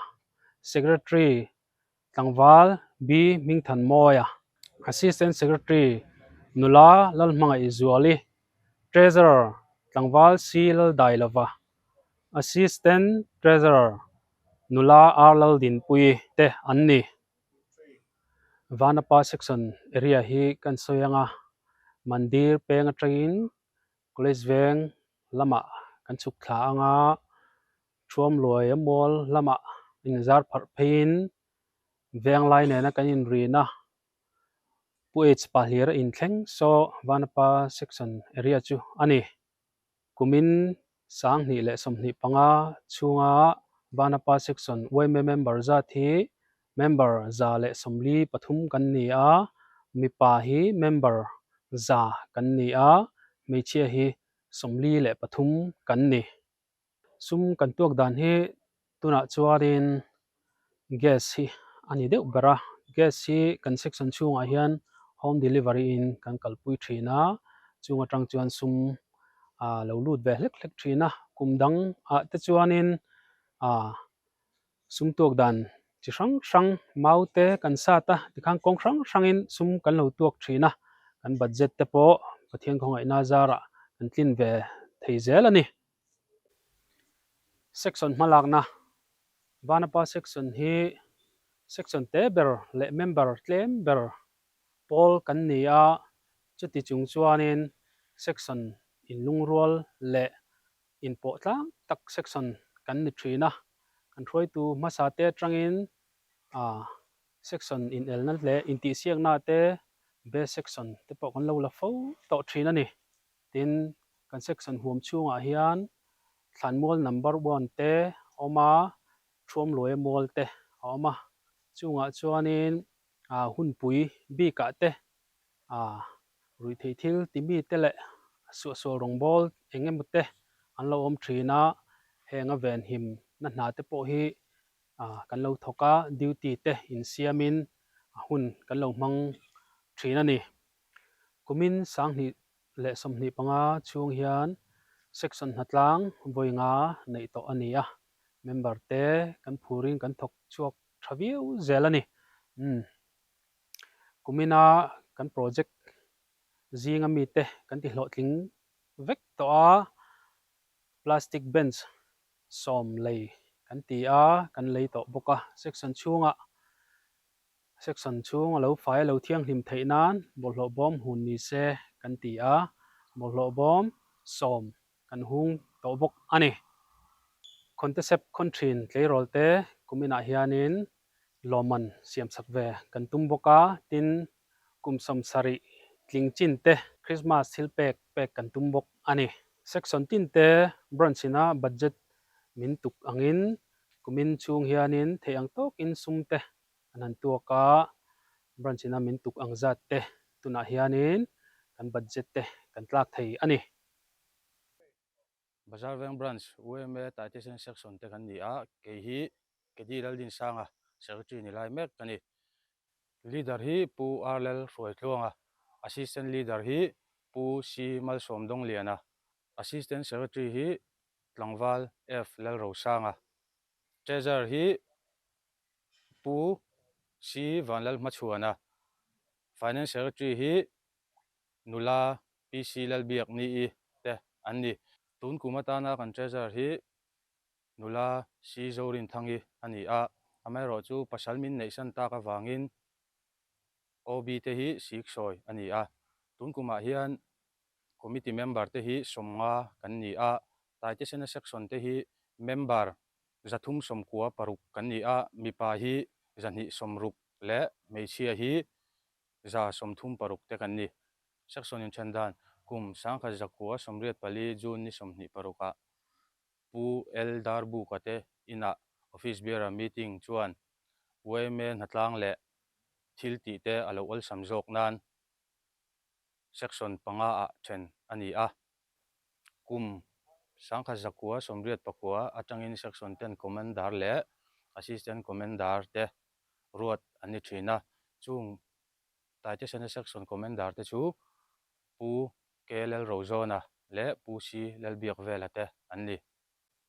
Secretary Tlangval B Hmingthanmawia, Assistant Secretary Nula Lalhmangaihzuali, Treasurer Tlangval C Laldailova, Assistant Treasurer Nula R Laldinpuii te an ni. Vanapa Section area hi kan sawi anga Mandir peng atangin College veng lamah kan chhuk thla anga Thuamluai a mual lamah inzar pharh pheiin veng lai nena kan inrin a, Pu H Pahlir a inthleng saw Vanapa section area chu a ni. Kumin 2025 chhunga Vanapa section yma member zat hi member 143 kan ni a, mipa hi member 100 kan ni a, hmeichhia hi 43 kan ni. Sum kan tuak dan hi tunah chuanin gas hi a ni deuh ber a, gas hi kan section chhungah hian home delivery in kan kalpui thin a, chung atang chuan sum ah lo lut ve hlek hlek thin a, kum dang ah te chuanin ah sum tuak dan chi hrang hrang mau te kan sat a tikhan kawng hrang hrangin sum kan lo tuak thin a, kan budget te pawh Pathian khawngaihna zarah kan tlin ve thei zel a ni. Section hmalakna Vanapa section hi section te ber leh member tlem ber pawl kan ni a, chuti chung chuanin section inlungrual leh inpawh tlang tak section kan ni thin a, kan hruaitu hmasa te atangin ah section inelna leh intihsiakna te best section te pawh kan lo la fo tawh thin a ni. Tin, kan section huam chhungah hian thlanmual number one te a awm a, Thuamluaia mual te a awm a, chungah chuanin ah hunpui bikah te ah ruihtheih thil ti mi te leh suahsual rawngbawl eng emaw te an lo awm thin a, heng a venhim na hna te pawh hi ah kan lo thawk a, duty te insiamin a hun kan lo hmang thin a ni. Kumin 2025 chhung hian section hnatlang vawi nga neih tawh a ni a, member te kan phurin kan thawk chhuak tha viau zel a ni. Umm. Kumina kan project zinga mite kan ti hlawhtling vek tawh a, plastic bench sawm lei kan ti a, kan lei tawh bawk a. Section chhungah section chhung a lo fai a lo thianghlim theih nan bawlhhlawh bawm hun ni se kan ti a, bawlhhlawh bawm sawm kan hung tawh bawk a ni. Khawnte-sep khawn thin tleirawl te kuminah hianin lawmman siam chak ve kan tum bawk a, tin kum 70 tling chin te Christmas thil pek pek kan tum bawk a ni. Section tin te branch ina budget min tuk angin kumin chhung hianin theih ang tawkin sum te an han tuak a, branch ina min tuk ang zat te tunah hianin kan budget te kan tlak thei a ni. Bazar Veng Branch yma Taitesen Section te kan ni a, kei hi Kedi Laldinsanga Secretary ni lai mek ka ni. Leader hi Pu R Lal Hruaitluanga, Assistant Leader hi Pu C Malsawm Dawngliana, Assistant Secretary hi Tlangval F Lalrosanga, Treasurer hi Pu C Vanlalhmachhuana, Finance Secretary hi nula PC Lalbiakni-i te an ni. Tun kum atana kan Treasurer hi nula C Zorinthangi a ni a, amaherawhchu pasal min neihsan tak avangin OB te hi siksawi a ni a. Tun kumah hian Committee member te hi 50 kan ni a, Taitesena Section te hi member 396 kan ni a, mipa hi 260 leh hmeichhia hi. 136 te kan ni. Section inthen dan kum 1984 June ni 26 ah Pu L Darbuka te inah Office Bearer meeting chuan yma hnatlang leh thil tih te a lo awlsam zawk nan Section panga ah then a ni a. Kum 1989 atangin Section ten Commander leh Assistant Commander te ruat an ni thin a, chung Taitesena Section Commander te chu Pu KLL Rozawna leh Pu C Lalbiakvela te an ni.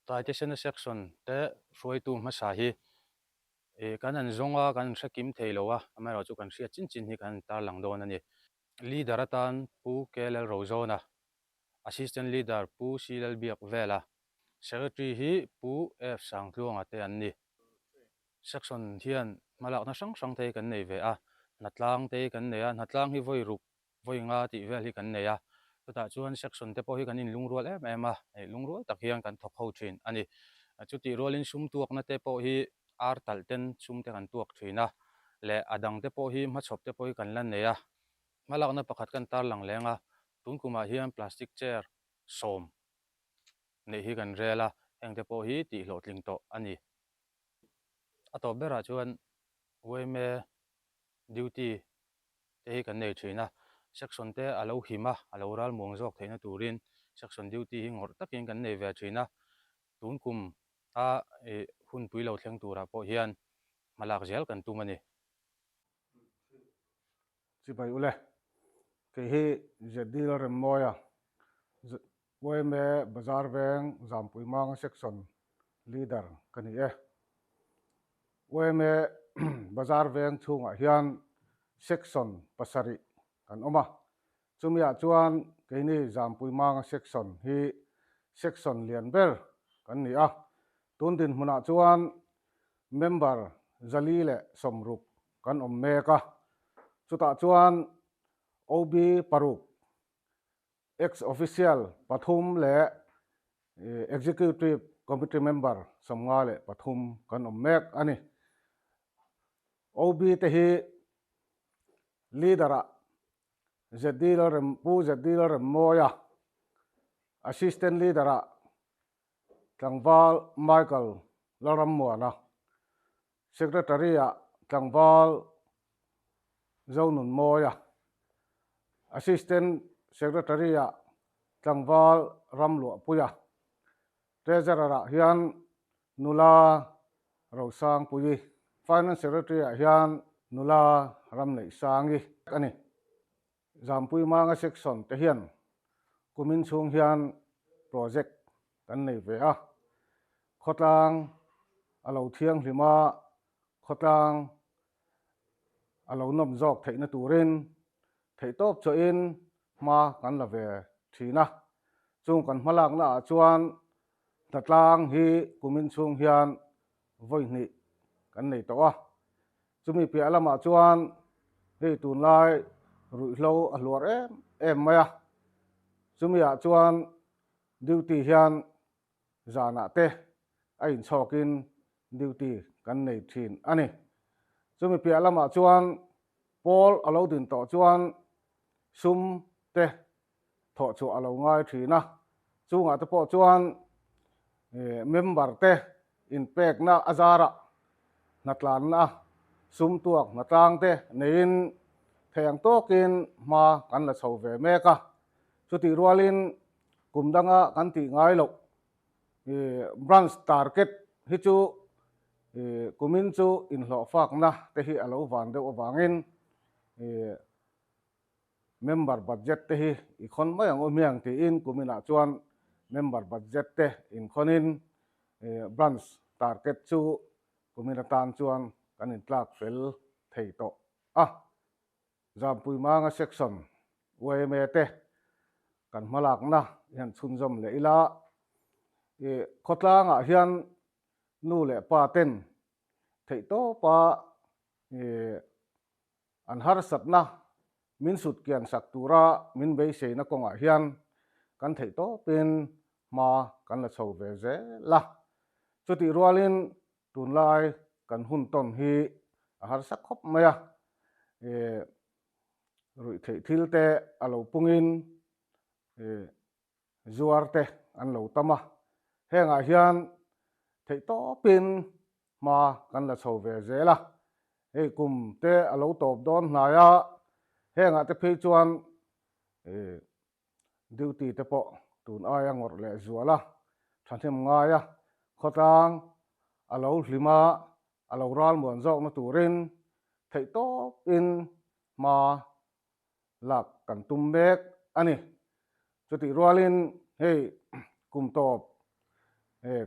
Taitesena Section te hruaitu hmasa hi kan han zawng a, kan hre kim thei lo a, amaherawhchu kan hriat chin chin hi kan han tarlang dawn a ni. Leader atan Pu KLL Rozawna, Assistant Leader Pu C Lalbiakvela, Secretary hi Pu F Sangtluanga te an ni. Section hian hmalakna hrang hrang te hi kan nei ve a, hnatlang te hi kan nei a, hnatlang hi vawi ruk, vawi nga tih vel hi kan nei a, chutah chuan section te pawh hi kan inlungrual em em a, lungrual tak hian kan thawk ho thin a ni. Chutih rualin sum tuakna te pawh hi ar talh ten sum te kan tuak thin a, leh a dang te pawh hi hmachhawp te pawh hi kan la nei a, hmalakna pakhat kan tarlang leng a, tun kumah hian plastic chair sawm neih hi kan rel a, heng te pawh hi tih hlawhtling tawh a ni. A tawp berah chuan yma duty te hi kan nei thin a, section te a lo him a, a lo ral muang zawk theihna turin section duty hi ngawrh takin kan nei ve thin a, tun kum a hunpui lo thleng turah pawh hian hmalak zel kan tum a ni. Chibai ule, kei hi ZD Lalremmawia, yma Bazar Veng Zampui Manga Section Leader ka ni e. Yma Bazar Veng chhungah hian Section pasarih kan awm a, chumiah chuan keini Zampui Manga Section hi Section lian ber kan ni a, tun dinhmunah chuan member 460 kan awm mek a, chutah chuan OB paruk, Ex Official pathum leh Executive Committee Member 53 kan awm mek a ni. OB te hi Leader-ah ZD Lalrem Pu ZD Lalremmawia, Assistant Leader-ah Tlangval Michael Lalrammuana, Secretary-ah Tlangval Zonunmawia, Assistant Secretary-ah Tlangval Ramluahpuia, Treasurer-ah hian Nula Rosangpuii, Finance Secretary-ah hian Nula Ramneihsangi a ni. Zampui Manga Section te hian kumin chhung hian project kan nei ve a, khawtlang a lo thianghlim a, khawtlang a lo nawm zawk theihna turin theihtawp chawhin hma kan la ve thin a. Chung kan hmalakna ah chuan hnatlang hi kumin chhung hian vawi hnih kan nei tawh a. Chumi piah lamah chuan hei tunlai ruihhlo a hluar em em mai a, chumi ah chuan duty hian zanah te a inchhawkin duty kan nei thin a ni. Chumi piah lamah chuan pawl a lo din tawh chuan sum te thawh chhuah a lo ngai thin a, chungah te pawh chuan member te inpekna a zarah hnatlanna sum tuak hnatlang te neiin thei ang tawkin hma kan la chho ve mek a, chutih rualin kum danga kan tih ngai loh branch target hi chu kumin chu inhlawhfakna te hi a lo van deuh avangin Member budget te hi i khawn mai ang u hmiang tiin kuminah chuan member budget te inkhawnin branch target chu kumin atan chuan kan intlak fel thei tawh a. Zampui Manga Section yma te kan hmalakna i han chhunzawm leh ila, khawtlangah hian nu leh pa ten theihtawpa An harsatna min sut kian sak tura min beiseina kawngah hian kan theih tawpin hma kan la chho ve zel a. Chutih rualin tunlai kan hun tawn hi a harsa khawp mai a. Ruihtheih thil te a lo pungin zuar te an lo tam a, hengah hian theihtawpin hma kan la chho ve zel a, hei kum te a lo tawp dawn hnai a, hengah te phei chuan duty te pawh tun aia ngawrh leh zual a, thahnem ngai a, khawtlang a lo hlim a, a lo ralmuan zawkna turin theihtawpin hma lak kan tum mek a ni. Chutih rualin hei kum tawp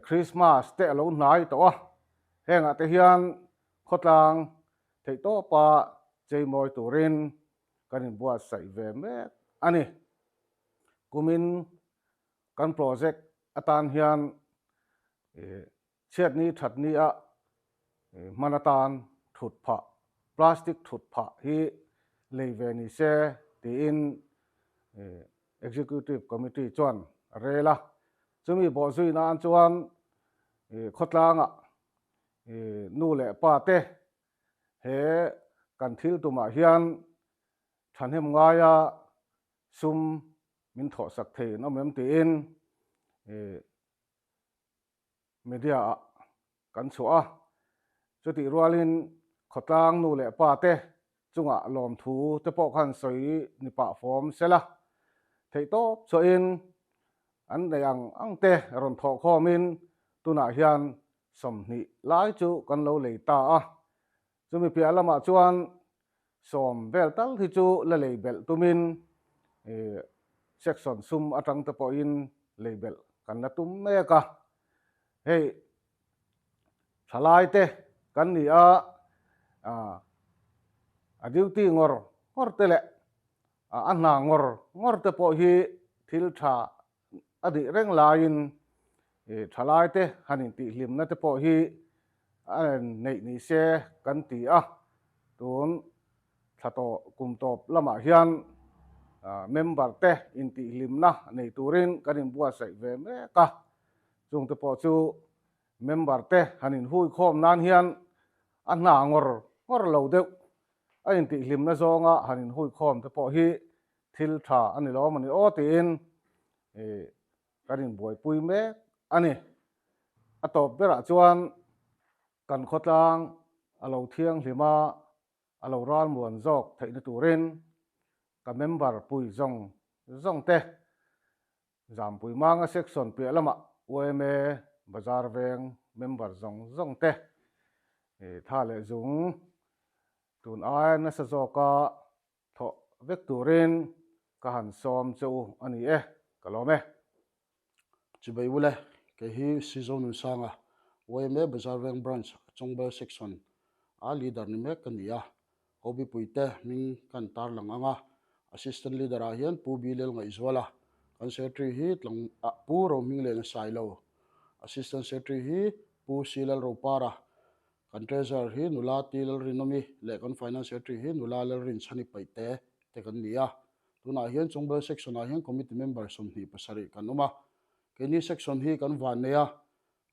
Christmas te a lo hnai tawh a, hengah te hian khawtlang theihtawpa cheimawi turin kan inbuatsaih ve mek a ni. Kumin kan project atan hian Chhiatni thatni a hman atan thut phah, plastic thut phah hi lei ve ni se tiin Executive Committee chuan a rel a. Chumi bawhzui nan chuan khawtlangah nu leh pa te he kan thil tumah hian thahnem ngaia sum min thawhsak thei an awm em tiin Media ah kan chhuah a, chutih rualin khawtlang nu leh pa te chungah lawmthu te pawh khan sawi ni pah fawm sela, theihtawp chhuahin an neih ang ang te rawn thawh khawmin tunah hian 20 lai chu kan lo lei ta a, chumi piah lamah chuan 10 vel tal hi chu la lei belh tumin section sum atang te pawhin lei belh kan la tum mek a, hei thalai te kan ni a, a duty ngawr ngawr te leh a hna ngawr ngawr te pawh hi thil tha a nih reng laiin thalai te han intihhlimna te pawh hi a neih ni se kan ti a, tun thla tawh kum tawp lamah hian member te intihhlimna nei turin kan inbuatsaih ve mek a, chungte pawh chu member te han inhuikhawm nan hian a hna ngawr ngawr lo deuh a intihhlimna zawnga han inhuikhawm te pawh hi thil tha a ni lo a ni aw tiin kan inbuaipui mek a ni. A tawp berah chuan kan khawtlang a lo thianghlim a, a lo ralmuan zawk theihna turin ka member pui zawng zawng te Zampui Manga Section piah lamah yma Bazar Veng member zawng zawng te tha leh zung tun aia nasa zawka Thawh vek turin ka han sawm che u a ni e, ka lawm e. Chibai ule, kei hi Sizo Nunsanga, yma Bazar Veng Branch Chawngbel Section a Leader ni mek ka ni a, Kobi Puite hming kan tarlang ang a, Assistant Leader ah hian Pu Bilel Ngaihzuala, kan Secretary hi Tlang ah Pu Rohminglena Sailo, Assistant Secretary hi Pu Silal Ropara, Kan Treasurer hi nula Ti Lalrinawmi leh kan Finance Secretary hi nula Lalrinchhani Paihte te kan ni a. Tunah hian Chungbel Section ah hian Committee Member 27 kan awm a. Keini Section hi kan van nei a,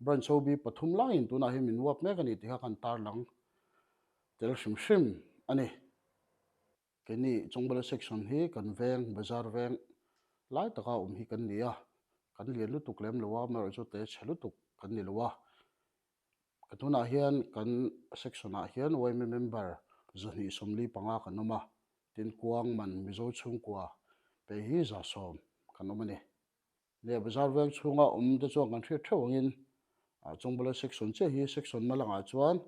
Branch OB pathum laiin tunah hian min uap mek a ni tih kha kan tarlang tel hrim hrim a ni. Keini Chungbel Section hi kan veng, Bazar veng lai taka awm hi kan ni a. Kan lian lutuk lem lo a, amaherawhchu te chhe lutuk kan ni lo a. Ka tunah hian kan section ah hian yma member 245 kan awm a, tin kuang man Mizo chhungkua pe hi 100 kan awm a ni. Nia bazar veng chhunga awm te chuan kan hriat theuh angin Chawngbawla section chiah hi section hma langah chuan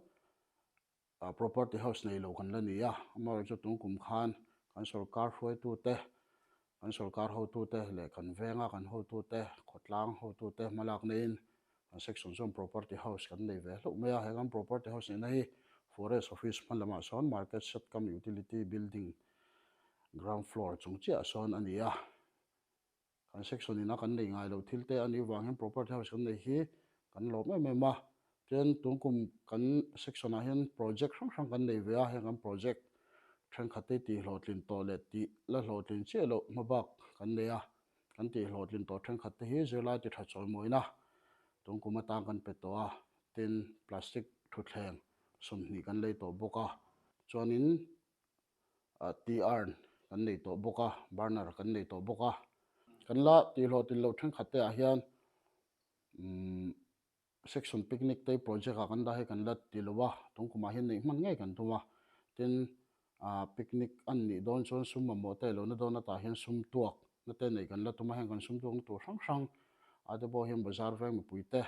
Property house nei lo kan la ni a, amaherawhchu tun kum khan kan sorkar hruaitute, kan sorkar hotute leh kan venga kan hotute, khawtlang hotute hmalak neiin kan section chuan property house kan nei ve hlauh mai a, he kan property house neihna hi Forest office hma lamah sawn Market Shed cum Utility Building ground floor chung chiah sawn a ni a. Kan section ina kan nei ngai loh thil te a nih vang hian property house kan nei hi kan lawm em em a, chuan tun kum kan section ah hian project hrang hrang kan nei ve a, heng kan project thenkhat te tih hlawhtlin tawh leh tih la hlawhtlin chiah loh hma bak kan nei a, kan tih hlawhtlin tawh thenkhat te hi zirlai ti tha chawimawina tun kum atang kan pe tawh a, tin plastic thutthleng 20 kan lei tawh bawk a, chuanin tea urn kan nei tawh bawk a, burner kan nei tawh bawk a. Kan la tihhlawhtlin loh thenkhat te ah hian umm section picnic te project ah kan dah hi kan la ti lo a, tungkumah hian neih hman ngei kan tum a. Tin, ah picnic an nih dawn chuan sum mamawh te lohna dawn atah hian sum tuak na te neih kan la tum a, heng kan sum tuakna tur hrang hrang ah te pawh hian bazar veng mipui te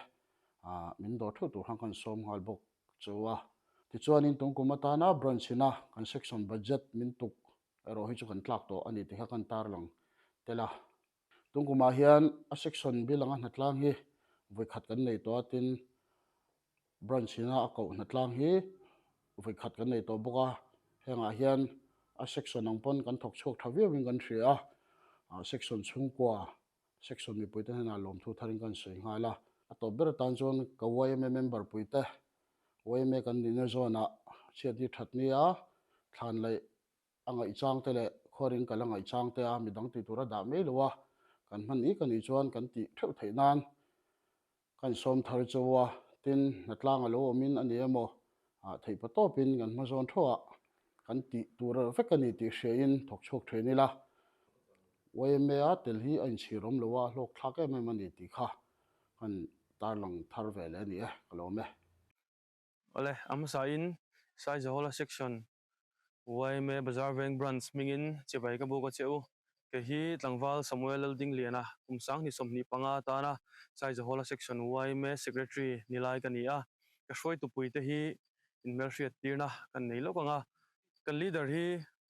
ah min dawr theuh tur khan kan sawm nghal bawk chu a. Tichuanin tungkum atana branch ina kan section budget min tuk erawh hi chu kan tlak tawh a ni tih kha kan tarlang tel a. Tungkumah hian a section bil anga hnatlang hi vawikhat kan nei tawh a, tin branch ina a koh hnatlang hi vawikhat kan nei tawh bawk a. Hengah hian a section ang pawn kan thawk chhuak tha viauin kan hria a, section chhungkua Section mipuite hnenah lawmthu tharin kan sawi nghal a. A tawp ber atan chuan ka yma member puite yma kan nihna zawnah chhiatni thatni a thlan laih a ngaihchang te leh khuarin kal a ngaihchang te a midang tih tur a dah mai lo a, kan hman ik a nih chuan kan tih theuh theih nan Kan sawm thar chu a, tin, hnatlang a lo awmin a ni emaw, theih pa tawpin kan hma zawn thuah kan tih tur vek a ni tih hriain thawk chhuak thin ila. YMA a tel hi a inchhir awm lo a, hlawk thlak em em a ni tih kha kan tarlang thar ve leh a ni e, ka lawm e. Awle, a hmasain Saizahola Section, yma Bazar Veng Branch hmingin chibai ka buk a che u. Kei hi tlangval Samuel Laldingliana kum 2025 atana Saizahola Section yma Secretary ni lai ka ni a. Ka hruaitupui te hi inhmelhriat tirna kan nei lawk ang a. Kan leader hi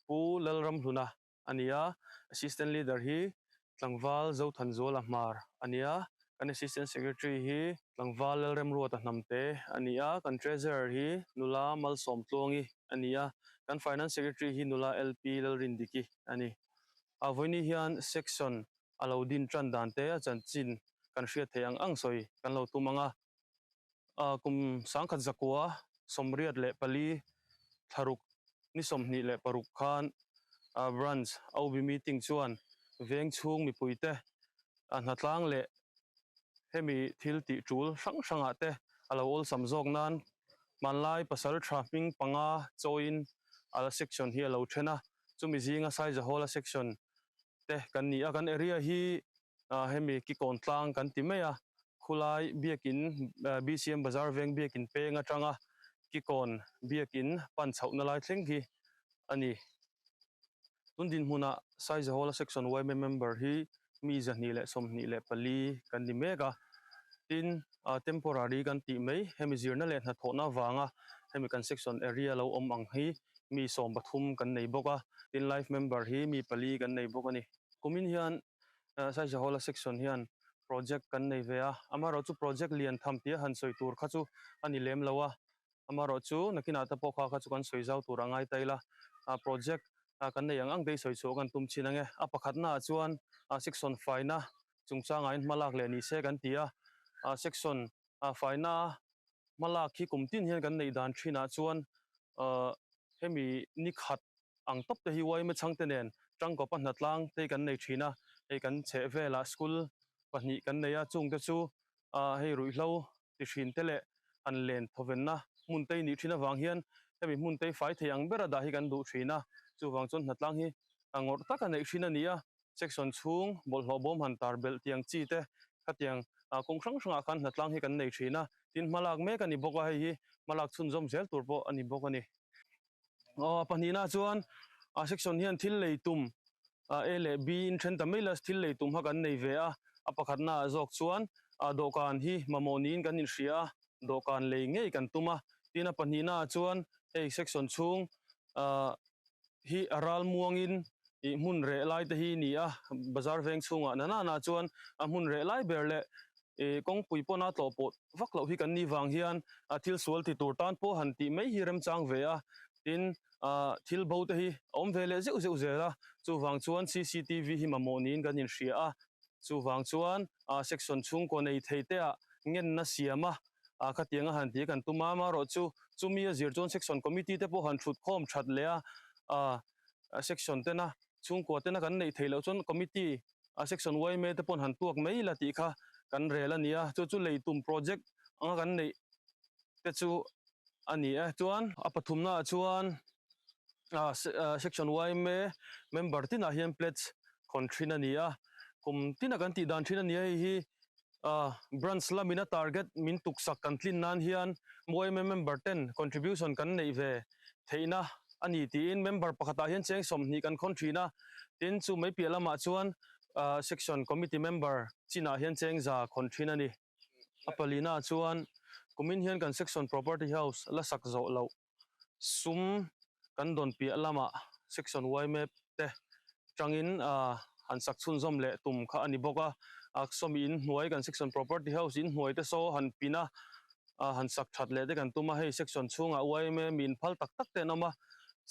Pu Lalramhluna a ni a, Assistant Leader hi Tlangval Zothanzuala Hmar a ni a, kan Assistant Secretary hi Tlangval Lalremruata Hnamte a ni a, kan Treasurer hi Nula Malsawmtluangi a ni a, kan Finance Secretary hi Nula LP Lalrindiki a ni. A vawiini hian Section a lo din tan dan te a chanchin kan hriat theih ang ang sawi kan lo tum ang a, kum 1984 thlaruk ni 26 khan Branch OB meeting chuan veng chhung mipuite hnatlang leh hemi thil tih tul hrang hrangah te a lo awlsam zawk nan hmanlai pasal tha hming panga chawiin a section hi a lo then a, chumi zinga Saizahawla section te kan ni a, kan area hi hemi kikawn tlang kan ti mai a, khulai biakin BCM Bazar veng biakin peng atanga kikawn biakin pan chhohna lai thleng hi a ni. Tun dinhmunah Saizahawla Section yma member hi mi 224 kan ni mek a, tin temporary kan tih mai hemi zirna leh hnathawhna avanga hemi kan section area lo awm ang hi mi 13 kan nei bawk a, tin life member hi mi pali kan nei bawk a ni. Kumin hian Saizahola section hian project kan nei ve a, amaherawhchu project lian tham tia han sawi tur kha chu a ni lem lo a, amaherawhchu nakinah te pawh kha kha chu kan sawi zau tur a ngai ta ila, project kan nei ang ang te hi sawi chhuah kan tum chin ang e. A pakhatnaah chuan section faina chungchangah in hmalak leh ni se kan ti a, section faina hmalak hi kum tin hian kan neih dan thinah chuan hemi ni khat ang tawp te hi yma chhangte nen tangkawpa hnatlang te hi kan nei thin a, hei kan chheh velah school pahnih kan nei a, chung te chu hei ruihhlo ti thin te leh an len thawvenna hmun te hi nih thin avang hian hemi hmun te hi fai thei ang bera dah hi kan duh thin a, chuvang chuan hnatlang hi ngawrh taka neih thin a ni a, section chhung bawlhhlawh bawm han tar belh tiang chi te khatiang kawng hrang hrangah khan hnatlang hi kan nei thin a, tin hmalak mek a ni bawk a, hei hi hmalak chhunzawm zel tur pawh a ni bawk a ni. Aw pahnihna chuan a section hian thil lei tum A leh B in then ta mai la thil lei tum kha kan nei ve a, a pakhatna ah zawk chuan dawhkan hi mamawh niin kan inhria a, dawhkan lei ngei kan tum a, tin a pahnihna ah chuan hei section chhung hi a ral muangin ih hmun reh lai te hi ni a, bazar veng chhungah na nana chuan a hmun reh lai ber leh ih kawngpui pawna tlawh pawh vak loh hi kan nih vang hian a thil sual ti tur tan pawh han tih mai hi remchang ve a, tin thil bo te hi a awm ve leh zeuh zeuh zel a, chuvang chuan cctv hi mamawh niin kan inhria a, chuvang chuan section chhungkaw nei thei te ah ngenna siam a, khatiang a han tih kan tum a, amaherawhchu chumi a zir chuan section committee te pawh han thut khawm that leh a, section tena chhungkua tena kan neih theih loh chuan committee a section yma te pawn han tuak mai la tih kha kan rel a ni a, chu chu lei tum project anga kan neih te chu a ni e. Chuan a pathumna ah chuan Section yma member tinah hian pledge khawn thin a ni a, kum tina kan tih dan thin a ni a, hei hi branch lamina target min tuksak kan tlin nan hian yma member ten contribution kan neih ve theihna a ni tiin member pakhatah hian cheng 20 kan khawn thin a, tin chu mai piah lamah chuan section committee member chinah hian cheng 100 khawn thin a ni. A palina chuan kumin hian kan section property house la sak zawh loh sum kan dawn piah lamah section yma te tangin han sak chhunzawm leh tum kha a ni bawk a, sawmi in hnuai kan section property house in hnuai te saw han pin a, han sak that leh te kan tum a, hei section chhungah yma mi inphal tak tak te an awm a,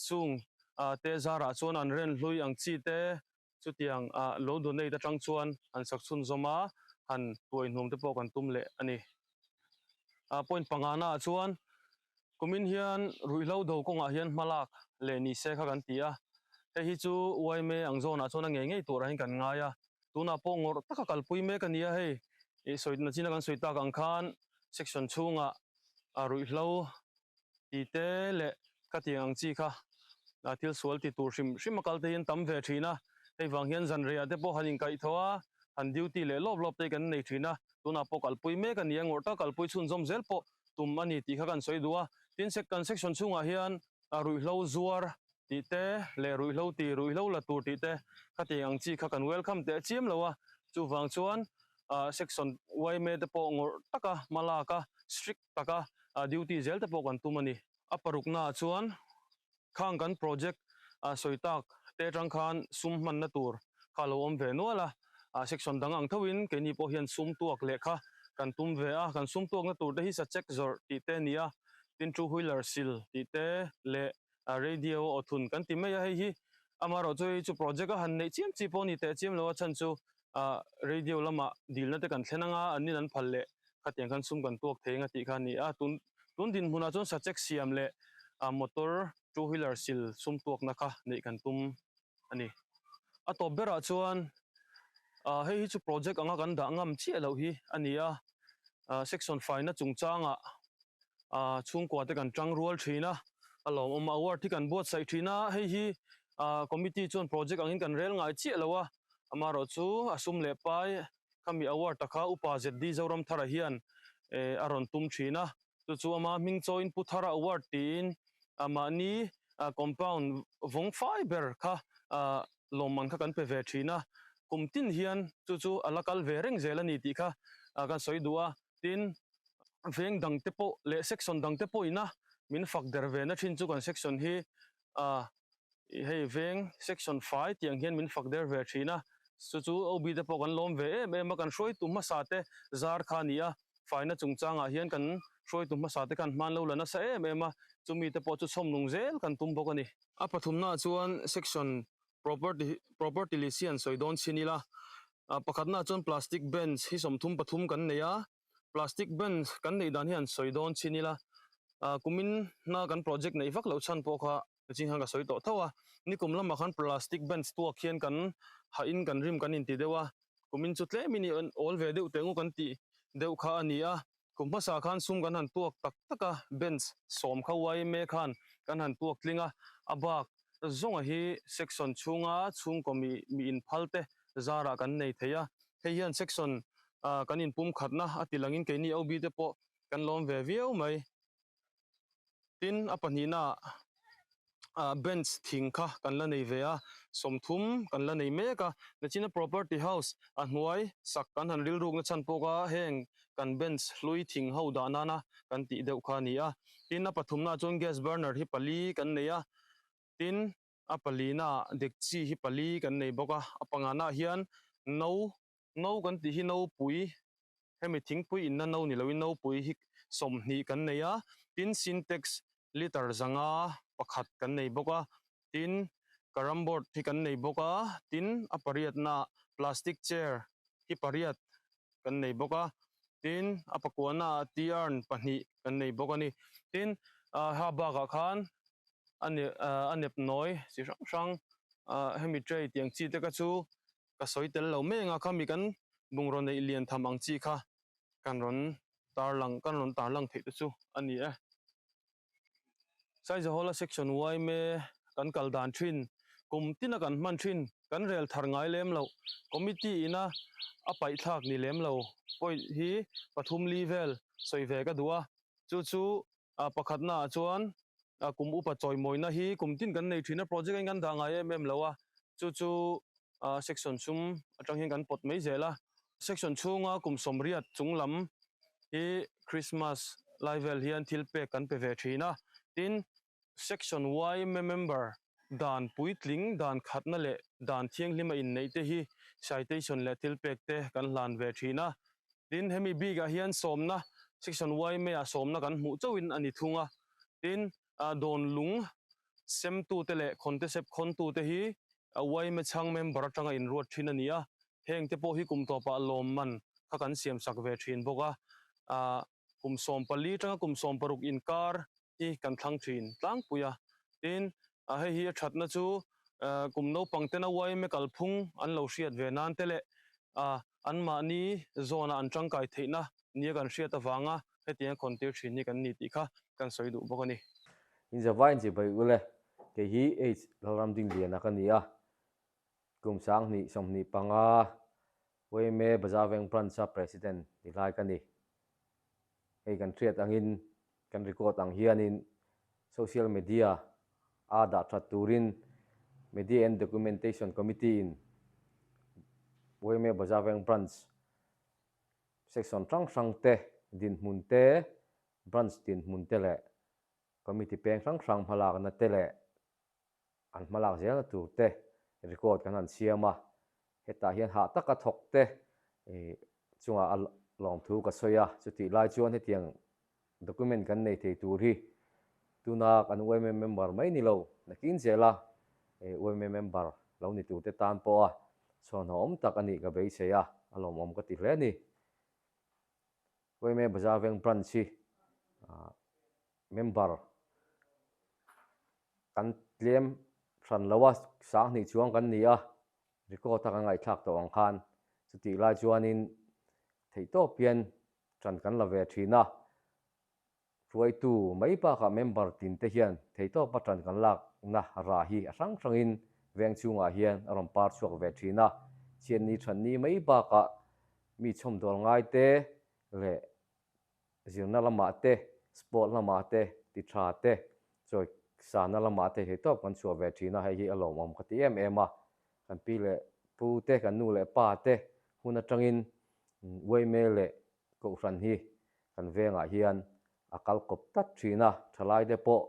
chung te zarah chuan an ren hlui ang chi te chutiang lo donate atang chuan han sak chhunzawm a, han tuai hnuam te pawh kan tum leh a ni. Point pangana ah chuan kumin hian ruihhlo do kawngah hian hmalak leh ni se kha kan ti a, hei hi chu yma ang zawnah chuan a ngei ngei turah hian kan ngai a, tunah pawh ngawrh taka kalpui mek a ni a, hei sawi nachina kan sawi tak ang khan section chhungah ruihhlo ti te leh ka tiang ang chi kha thil sual ti tur hrim hrim a kal te hian tam ve thin a, hei vang hian zan reiah te pawh han inkaih tho a, han duty leh lawp lawp te hi kan nei thin a, tunah pawh kalpui mek a ni a, ngawrh taka kalpui chhunzawm zel pawh tum a ni tih kha kan sawi duh a, tin kan section chhungah hian ruihhlo zuar tih te leh ruihhlo ti ruihhlo la tur tih te kha tiang ang chi kha kan welcome teh chiam lo a, chuvang chuan section yma te pawh ngawrh taka hma lak a strict taka duty zel te pawh kan tum a ni. A paruknaah chuan khang kan project sawi tak te atang khan sum hmanna tur kha a lo awm ve nual a, section dang ang thoin keini pawh hian sum tuak leh kha kan tum ve a, kan sum tuakna tur te hi sa check zawrh tih te a ni a, tin two wheeler sil tih te leh radio aw thun kan ti mai a, hei hi amaherawhchu hei chu project a han neih chiam chi pawh a ni teh chiam lo a chhan chu radio lamah dilna te kan thlen anga an nin an phal leh khatiang khan sum kan tuak thei anga tih kha a ni a, tun tun dinhmunah chuan sachek siam leh motor two wheeler sil sum tuakna kha neih kan tum a ni. A tawp berah chuan hei hi chu project anga kan dah ngam chiah loh hi a ni a, section faina chungchangah chhungkua te kan tang rual thin a, a lawmawm a, award hi kan buatsaih thin a, hei hi committee chuan project angin kan rel ngai chiah lo a, amaherawh chu a sum leh pai khami award ta kha Upa ZD Zoramthara hian a rawn tum thin a, chu chu ama hming chawiin Pu Thara Award tiin mahni compound vawng fai ber kha lawmman kha kan pe ve thin a, kum tin hian chu chu a la kal ve reng zel a ni tih kha kan sawi duh a, tin veng dang te pawh leh section dang te pawhin a min fak der ve na thin chu kan section hi hei veng section fai tiang hian min fak der ve thin a, chu chu OB te pawh kan lawm ve em em a, kan hruaitu hmasa te zar kha a ni a, faina chungchangah hian kan hruaitu hmasa te khan hman lo la nasa em em a, chumi te pawh chu chhawmnung zel kan tum bawk a ni. A pathumna chuan section property property list hi an sawi dawn chin ila, pakhatna chuan plastic bench hi 33 kan nei a, plastic bench kan neih dan hi an sawi dawn chin ila, kumin hna kan project neih vak loh chhan pawh kha ching khan ka sawi tawh tho a, nikum lamah khan plastic bench tuak hian kan hah in kan rim kan inti deuh a, kumin chu tlemin i awl ve deuh teh ngu kan tih deuh kha a ni a, kum hmasa khan sum kan han tuak tak tak a, bench 10 kha yma khan kan han tuak tling a, a bak zawnga hi section chhunga chhungkaw mi mi inphal te zarah kan nei thei a, hei hian section kan inpumkhatna a ti langin keini OB te pawh kan lawm ve viau mai. Tin, a pahnihna ah bench thing kha kan la nei ve a, 30 kan la nei mek a, nachina property house a hnuai sak kan han rilrukna chhan pawk a, heng kan bench hlui thing ho dah nana kan tih deuh kha a ni a. Tin, a pathumna ah chuan gas burner hi pali kan nei a, tin, a palina ah dekchi hi pali kan nei bawk a, a pangana ah hian no No kan tih hi nopui, hemi thingpui inna no ni loin nopui hi 20 kan nei a, tin Sintex litre 501 kan nei bawk a, tin carrom board hi kan nei bawk a, tin a pariatna plastic chair hi pariat kan nei bawk a, tin a pakuana tea urn pahnih kan nei bawk a ni. Tin ha bakah khan a nepnawi chi hrang hrang hemi tray tiang chi te kha chu Ka sawi tel lo mai anga khami kan bungraw neih lian tham ang chi kha kan rawn tarlang kan rawn tarlang theih te chu a ni e. Saizahawla section yma kan kal dan thin, kum tina kan hman thin, kan rel thar ngai lem loh, committee ina a paihthlak ni lem lo point hi pathum li vel sawi ve ka duh a, chu chu pakhatna ah chuan kum upa chawimawina hi kum tin kan nei thin a, project in kan dah ngai em em lo a, chu chu section sum atang hian kan pawt mai zel a, section chhunga kum sawmriat chung lam hi Christmas lai vel hian thil pek kan pe ve thin a, tin Section yma member dan puitling, dan khatna leh dan thianghlima inneih te hi citation leh thilpek te kan hlan ve thin a. Tin, hemi bikah hian sawmna, Section yma ah sawmna kan hmuh chauhin a ni thung a. Tin, dawn lung semtute leh khawnte sep khawntute hi yma chhang member atanga inruat thin a ni a. Heng te pawh hi kum tawpah lawmman kha kan siamsak ve thin bawk a. Kum 14 atanga kum 16 inkar hi kan thlang thin tlangpui a, tin hei hi a thatna chu kum naupang tena yma kalphung an lo hriat ve nan te leh anmahni zawna an tangkai theihna nia kan hriat avanga hetianga khawntir thin hi kan ni tih kha kan sawi duh bawk a ni. Inzavain chibai ule, kei hi H Lalramdingliana ka ni a, kum 2025 yma Bazar Veng Branch-a President ni lai ka ni. Hei kan hriat angin, kan record ang hianin social media a dah that turin Media and Documentation Committee in yma Bazar Veng Branch section hrang hrang te dinhmun te, branch dinhmun te leh committee peng hrang hrang hmalakna te leh an hmalak zelna tur te record kan han siam a, hetah hian hah taka thawk te chungah a lawmthu ka sawi a, chutih lai chuan hetiang document kan nei thei tur hi tuna kan yma member mai ni lo nakin zela yma member lo ni tur te tan pawha chhuanawm tak a nih ka beisei a, a lawmawm ka ti hle a ni. Yma Bazar Veng Branch hi member kan tlem hran lo a, 2000 chuang kan ni a, record a kan ngaihthlak tawh ang khan chutih lai chuanin theihtawp hian ṭan kan la ve ṭhin a, hruaitu mai bakah member tin te hian theihtawpa ṭan kan lakna rah hi a hrang hrangin veng chhungah hian a rawn par chhuak ve ṭhin a, chhiatni ṭhanni mai bakah mi chhawmdawl ngai te leh zirna lamah te, sport lamah te, ti tha te, chawi sana lamah te hei tawp kan chhuah ve thin a, hei hi a lawmawm ka ti em em a. Kan pi leh pu te, kan nu leh pa te hun atangin uaime leh kohhran hi kan vengah hian a kal kawp tlat thin a, thalai te pawh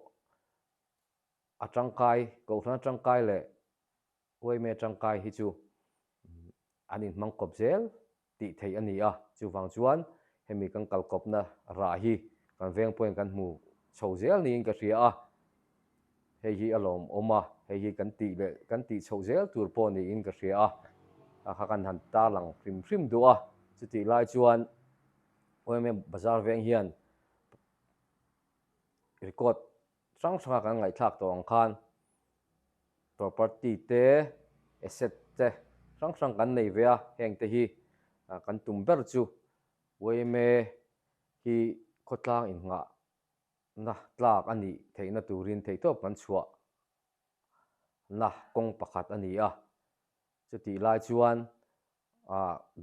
a tangkai, kohhran atangkai leh uaime tangkai hi chu an inhmang kawp zel tih theih a ni a, chuvang chuan hemi kan kal kawpna rah hi kan veng pawhin kan hmu chho zel niin ka hria a, hei hi a lawmawm a, hei hi kan tih leh kan tih chhoh zel tur pawh niin ka hria a, a kha kan han tarlang hrim hrim duh a, chutih lai chuan yma Bazar veng hian record hrang hranga kan ngaihthlak tawh ang khan property te, asset te hrang hrang kan nei ve a, heng te hi kan tum ber chu yma hi khawtlang innghah na tlak a nih theihna turin theihtawp kan chhuah na kawng pakhat a ni a, chutih lai chuan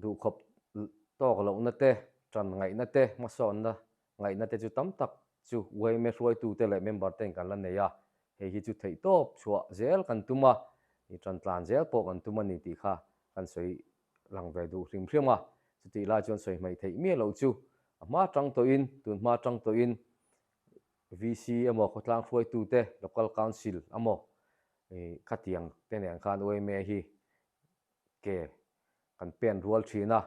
duhkhawp tawk lohna te, tan ngaihna te, hmasawnna ngaihna te chu tam tak chu yma hruaitute leh member ten kan la nei a, hei hi chu theihtawp chhuah zel kan tum a, i tan tlan zel pawh kan tum a ni tih kha kan sawi lang ve duh hrim hrim a, chutih lai chuan sawi hmaih theih miah loh chu a hma tang tawhin, tun hma tang tawhin VC emaw khawtlang hruaitute, Local Council emaw khatiang te nen khan yma hi ke kan pen rual thin a,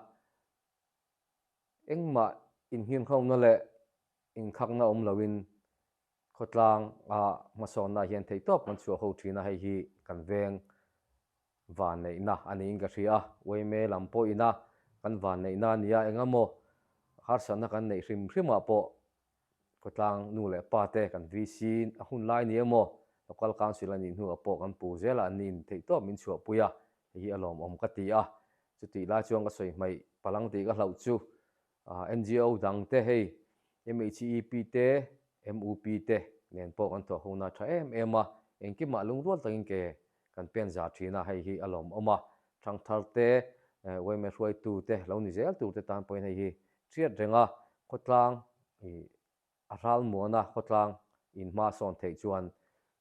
engmah innghinghona leh inkhakna awm loin khawtlang a hmasawnna hian theihtawp kan chhuah ho thin a, hei hi kan veng vanneihna a niin ka hria a, yma lam pawhina kan vanneihna a nia, engemaw harsatna kan neih hrim hrimah pawh Khawtlang nu leh pa te kan VC a hun lai ni emaw Local Council a nih hnuah pawh kan pu zelah an niin theihtawp min chhuahpui a, hei hi a lawmawm ka ti a. Chutih lai chuan ka sawi hmaih palang tih ka hlauh chu NGO dang te hei MHEP te MUP te nen pawh kan thawh hona tha em em a, Engkimah lungrual takin ke kan pen za thin a, hei hi a lawmawm a, thangthar te, yma hruaitu te lo ni zel tur te tan pawhin hei hi hriat reng a, khawtlang ih a ralmuana khawtlang inhma sawn theih chuan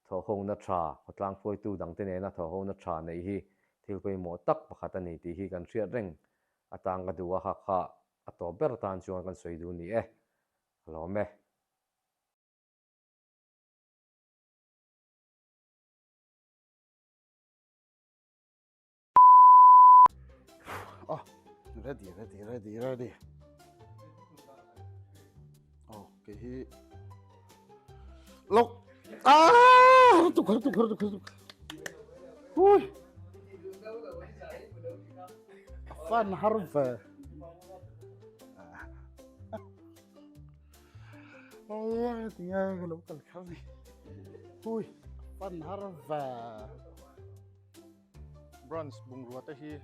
thawhhona tha, khawtlang hruaitu dangte nena thawhhona tha neih hi thil pawimawh tak pakhat a ni tih hi kan hriat reng atang ka duh a, kha kha a tawp ber atan chuan kan sawi duh ni e, ka lawm e. Oh, ready, ready, ready, ready. Oh, cái hi. Lộc. Ah, tục tục tục tục. Ui. Fan harva. Oh, tinga ka lo kal khar ni. Ui, fan harva. Branch bungrua te hi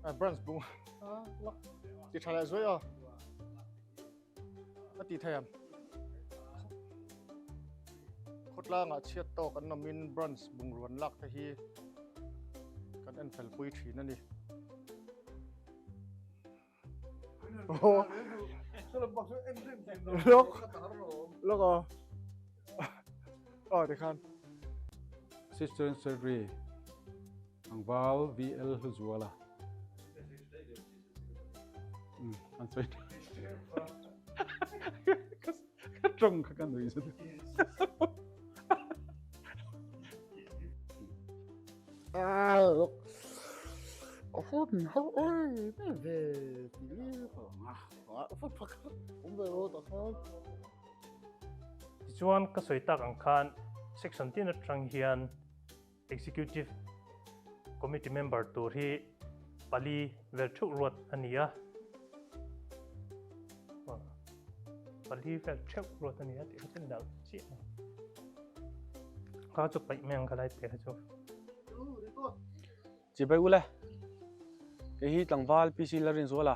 ah branch bung ah ti tha leh zuai aw a ti thei ang khawtlangah chhiat tawk an awmin branch bungrua an lak te hi kan en fel pui thin a ni. Lok lok aw aw tikhan Assistant Secretary Tlangval VL Hluzuala an sawi ka tawng kha ka nui zet. Tichuan ka sawi tak ang khan section tin atang hian Executive Committee member tur hi pali vel theuh ruat a ni a. Pali vel theuh ruat a ni a tih kha chu ni dang chiah a ni. Kha chu paih mai ang ka lai teh kha chu. Chibai ule, kei hi tlangval PC Larinzuala,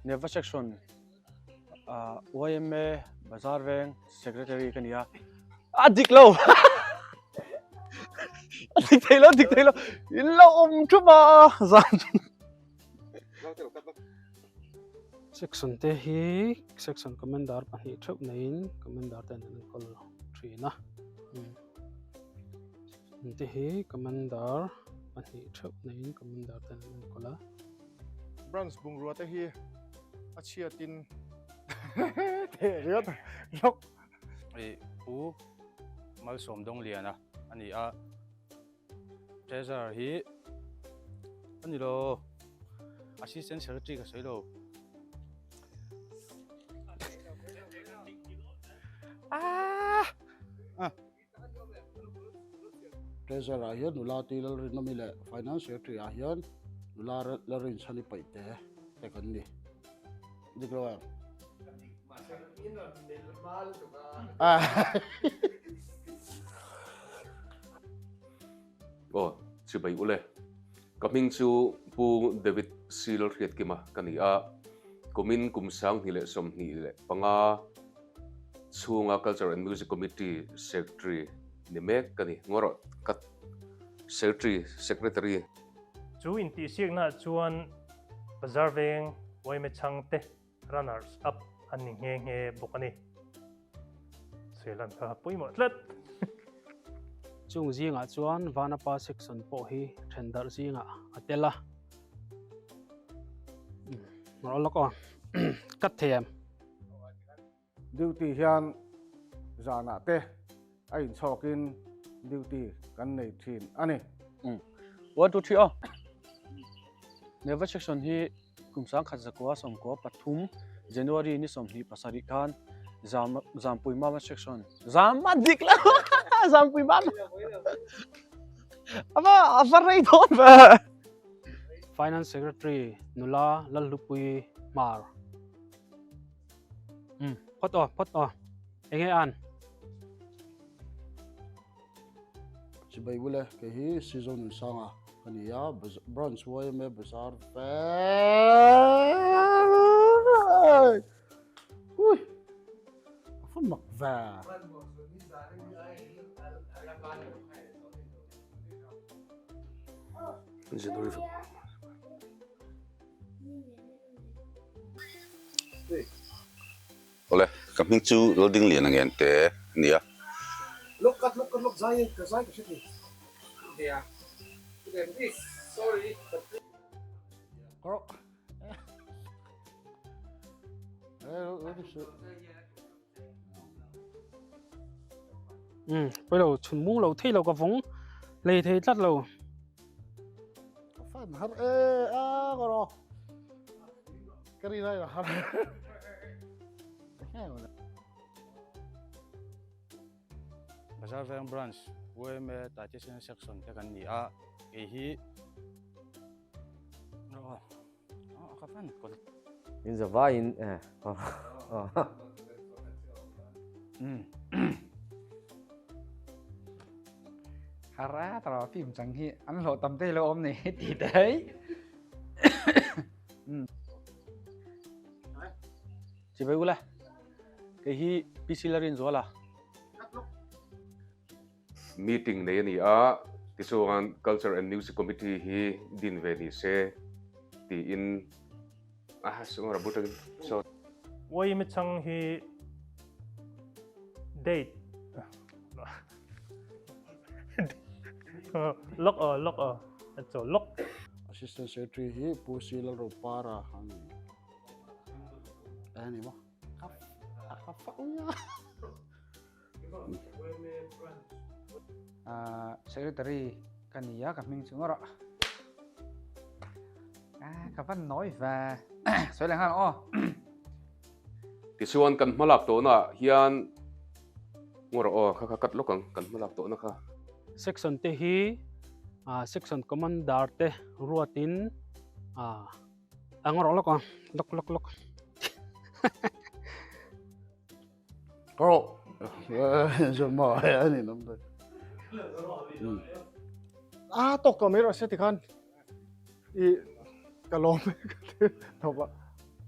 Neva Section YMA Bazar Veng Secretary ka ni a. A dik lo! A dik thei lo, dik thei lo. In lo awm thup a, zan. Section te hi section commander pahnih theuh neiin commander ten an enkawl thin a. Te hi commander pahnih theuh neiin commander ten an enkawl a. Branch bungrua te hi a chhiatin teh riat lawk. I Pu Malsawmdawngliana a ni a, Treasurer hi a ni lo, Assistant Secretary ka sawi lo. Treasurer ah hian nula T Lalrinawmi leh Finance Secretary ah hian nula Lalrinchhani Paihte te kan ni. Dik lo em? Aw, chibai ule. Ka hming chu Pu David C Lalhriatkima ka ni a, kumin kum 2025 chhunga Culture and Music Committee Secretary ni mek ka ni. Ngaw rawh ka Secretary, Secretary. Chu intihsiaknaah chuan Bazar Veng yma chhangte runners up an ni nghe nghe bawk a ni. Sailan kha pawimawh tlat. Chung zingah chuan Vanapa section pawh hi then darh zingah a tel a. Rawh lawk aw. Cut thei em? Duty hian zanah te a inchhawkin duty kan nei thin a ni. 1, 2, 3 aw. Neva section hi kum 1993 January ni 27 khan Zam Zampui Mama section Zama dik lo Zampui Mama ava ava rei dawn ve. Finance Secretary nula Lalhlupui Hmar. Um phawt aw phawt aw enge an. Chibai bule kei hi Sizon Nunsanga ka ni a branch YMA Bazar Veng ui a fun mak ve. January February March Awle, ka hming chu Laldingliana Ngente a ni a. Um pawilo chhun mung lo thei lo ka vawng lei thei tlat lo. Ka fan har e a ka ro. Ka ri lai har. Bazar Veng Branch YMA Taitesena Section te kan ni a, kei hi ka fan kawn. In zavaiin eh. Hara tara film chang hi an hlawh tam te lo awm nei ti dai. Chibai ula. Kei hi PC Larinzuala. Meeting nei a ni a, tichuan Culture and Music Committee hi din ve ni se tiin a sungara bul takin saw. Uaimi chang hi date lok aw lok aw a chaw lok. Assistant Secretary hi Pu C Lalropara a ni. A ni maw? A fa uia. Secretary ka ni a, ka hming chu ngawrh a. Ka van nawi ve. Sawi leh nghal aw. Tichuan kan hmalak tawhnaah hian ngawrh aw kha kha cut lawk ang kan hmalak tawhna kha. Section te hi section commander te ruatin a ngawrh lawk ang lawk lawk lawk. Karo. Zuma ani nam dai. A tok to mai rawh se tikhan i ka lawm ka ti tawp a.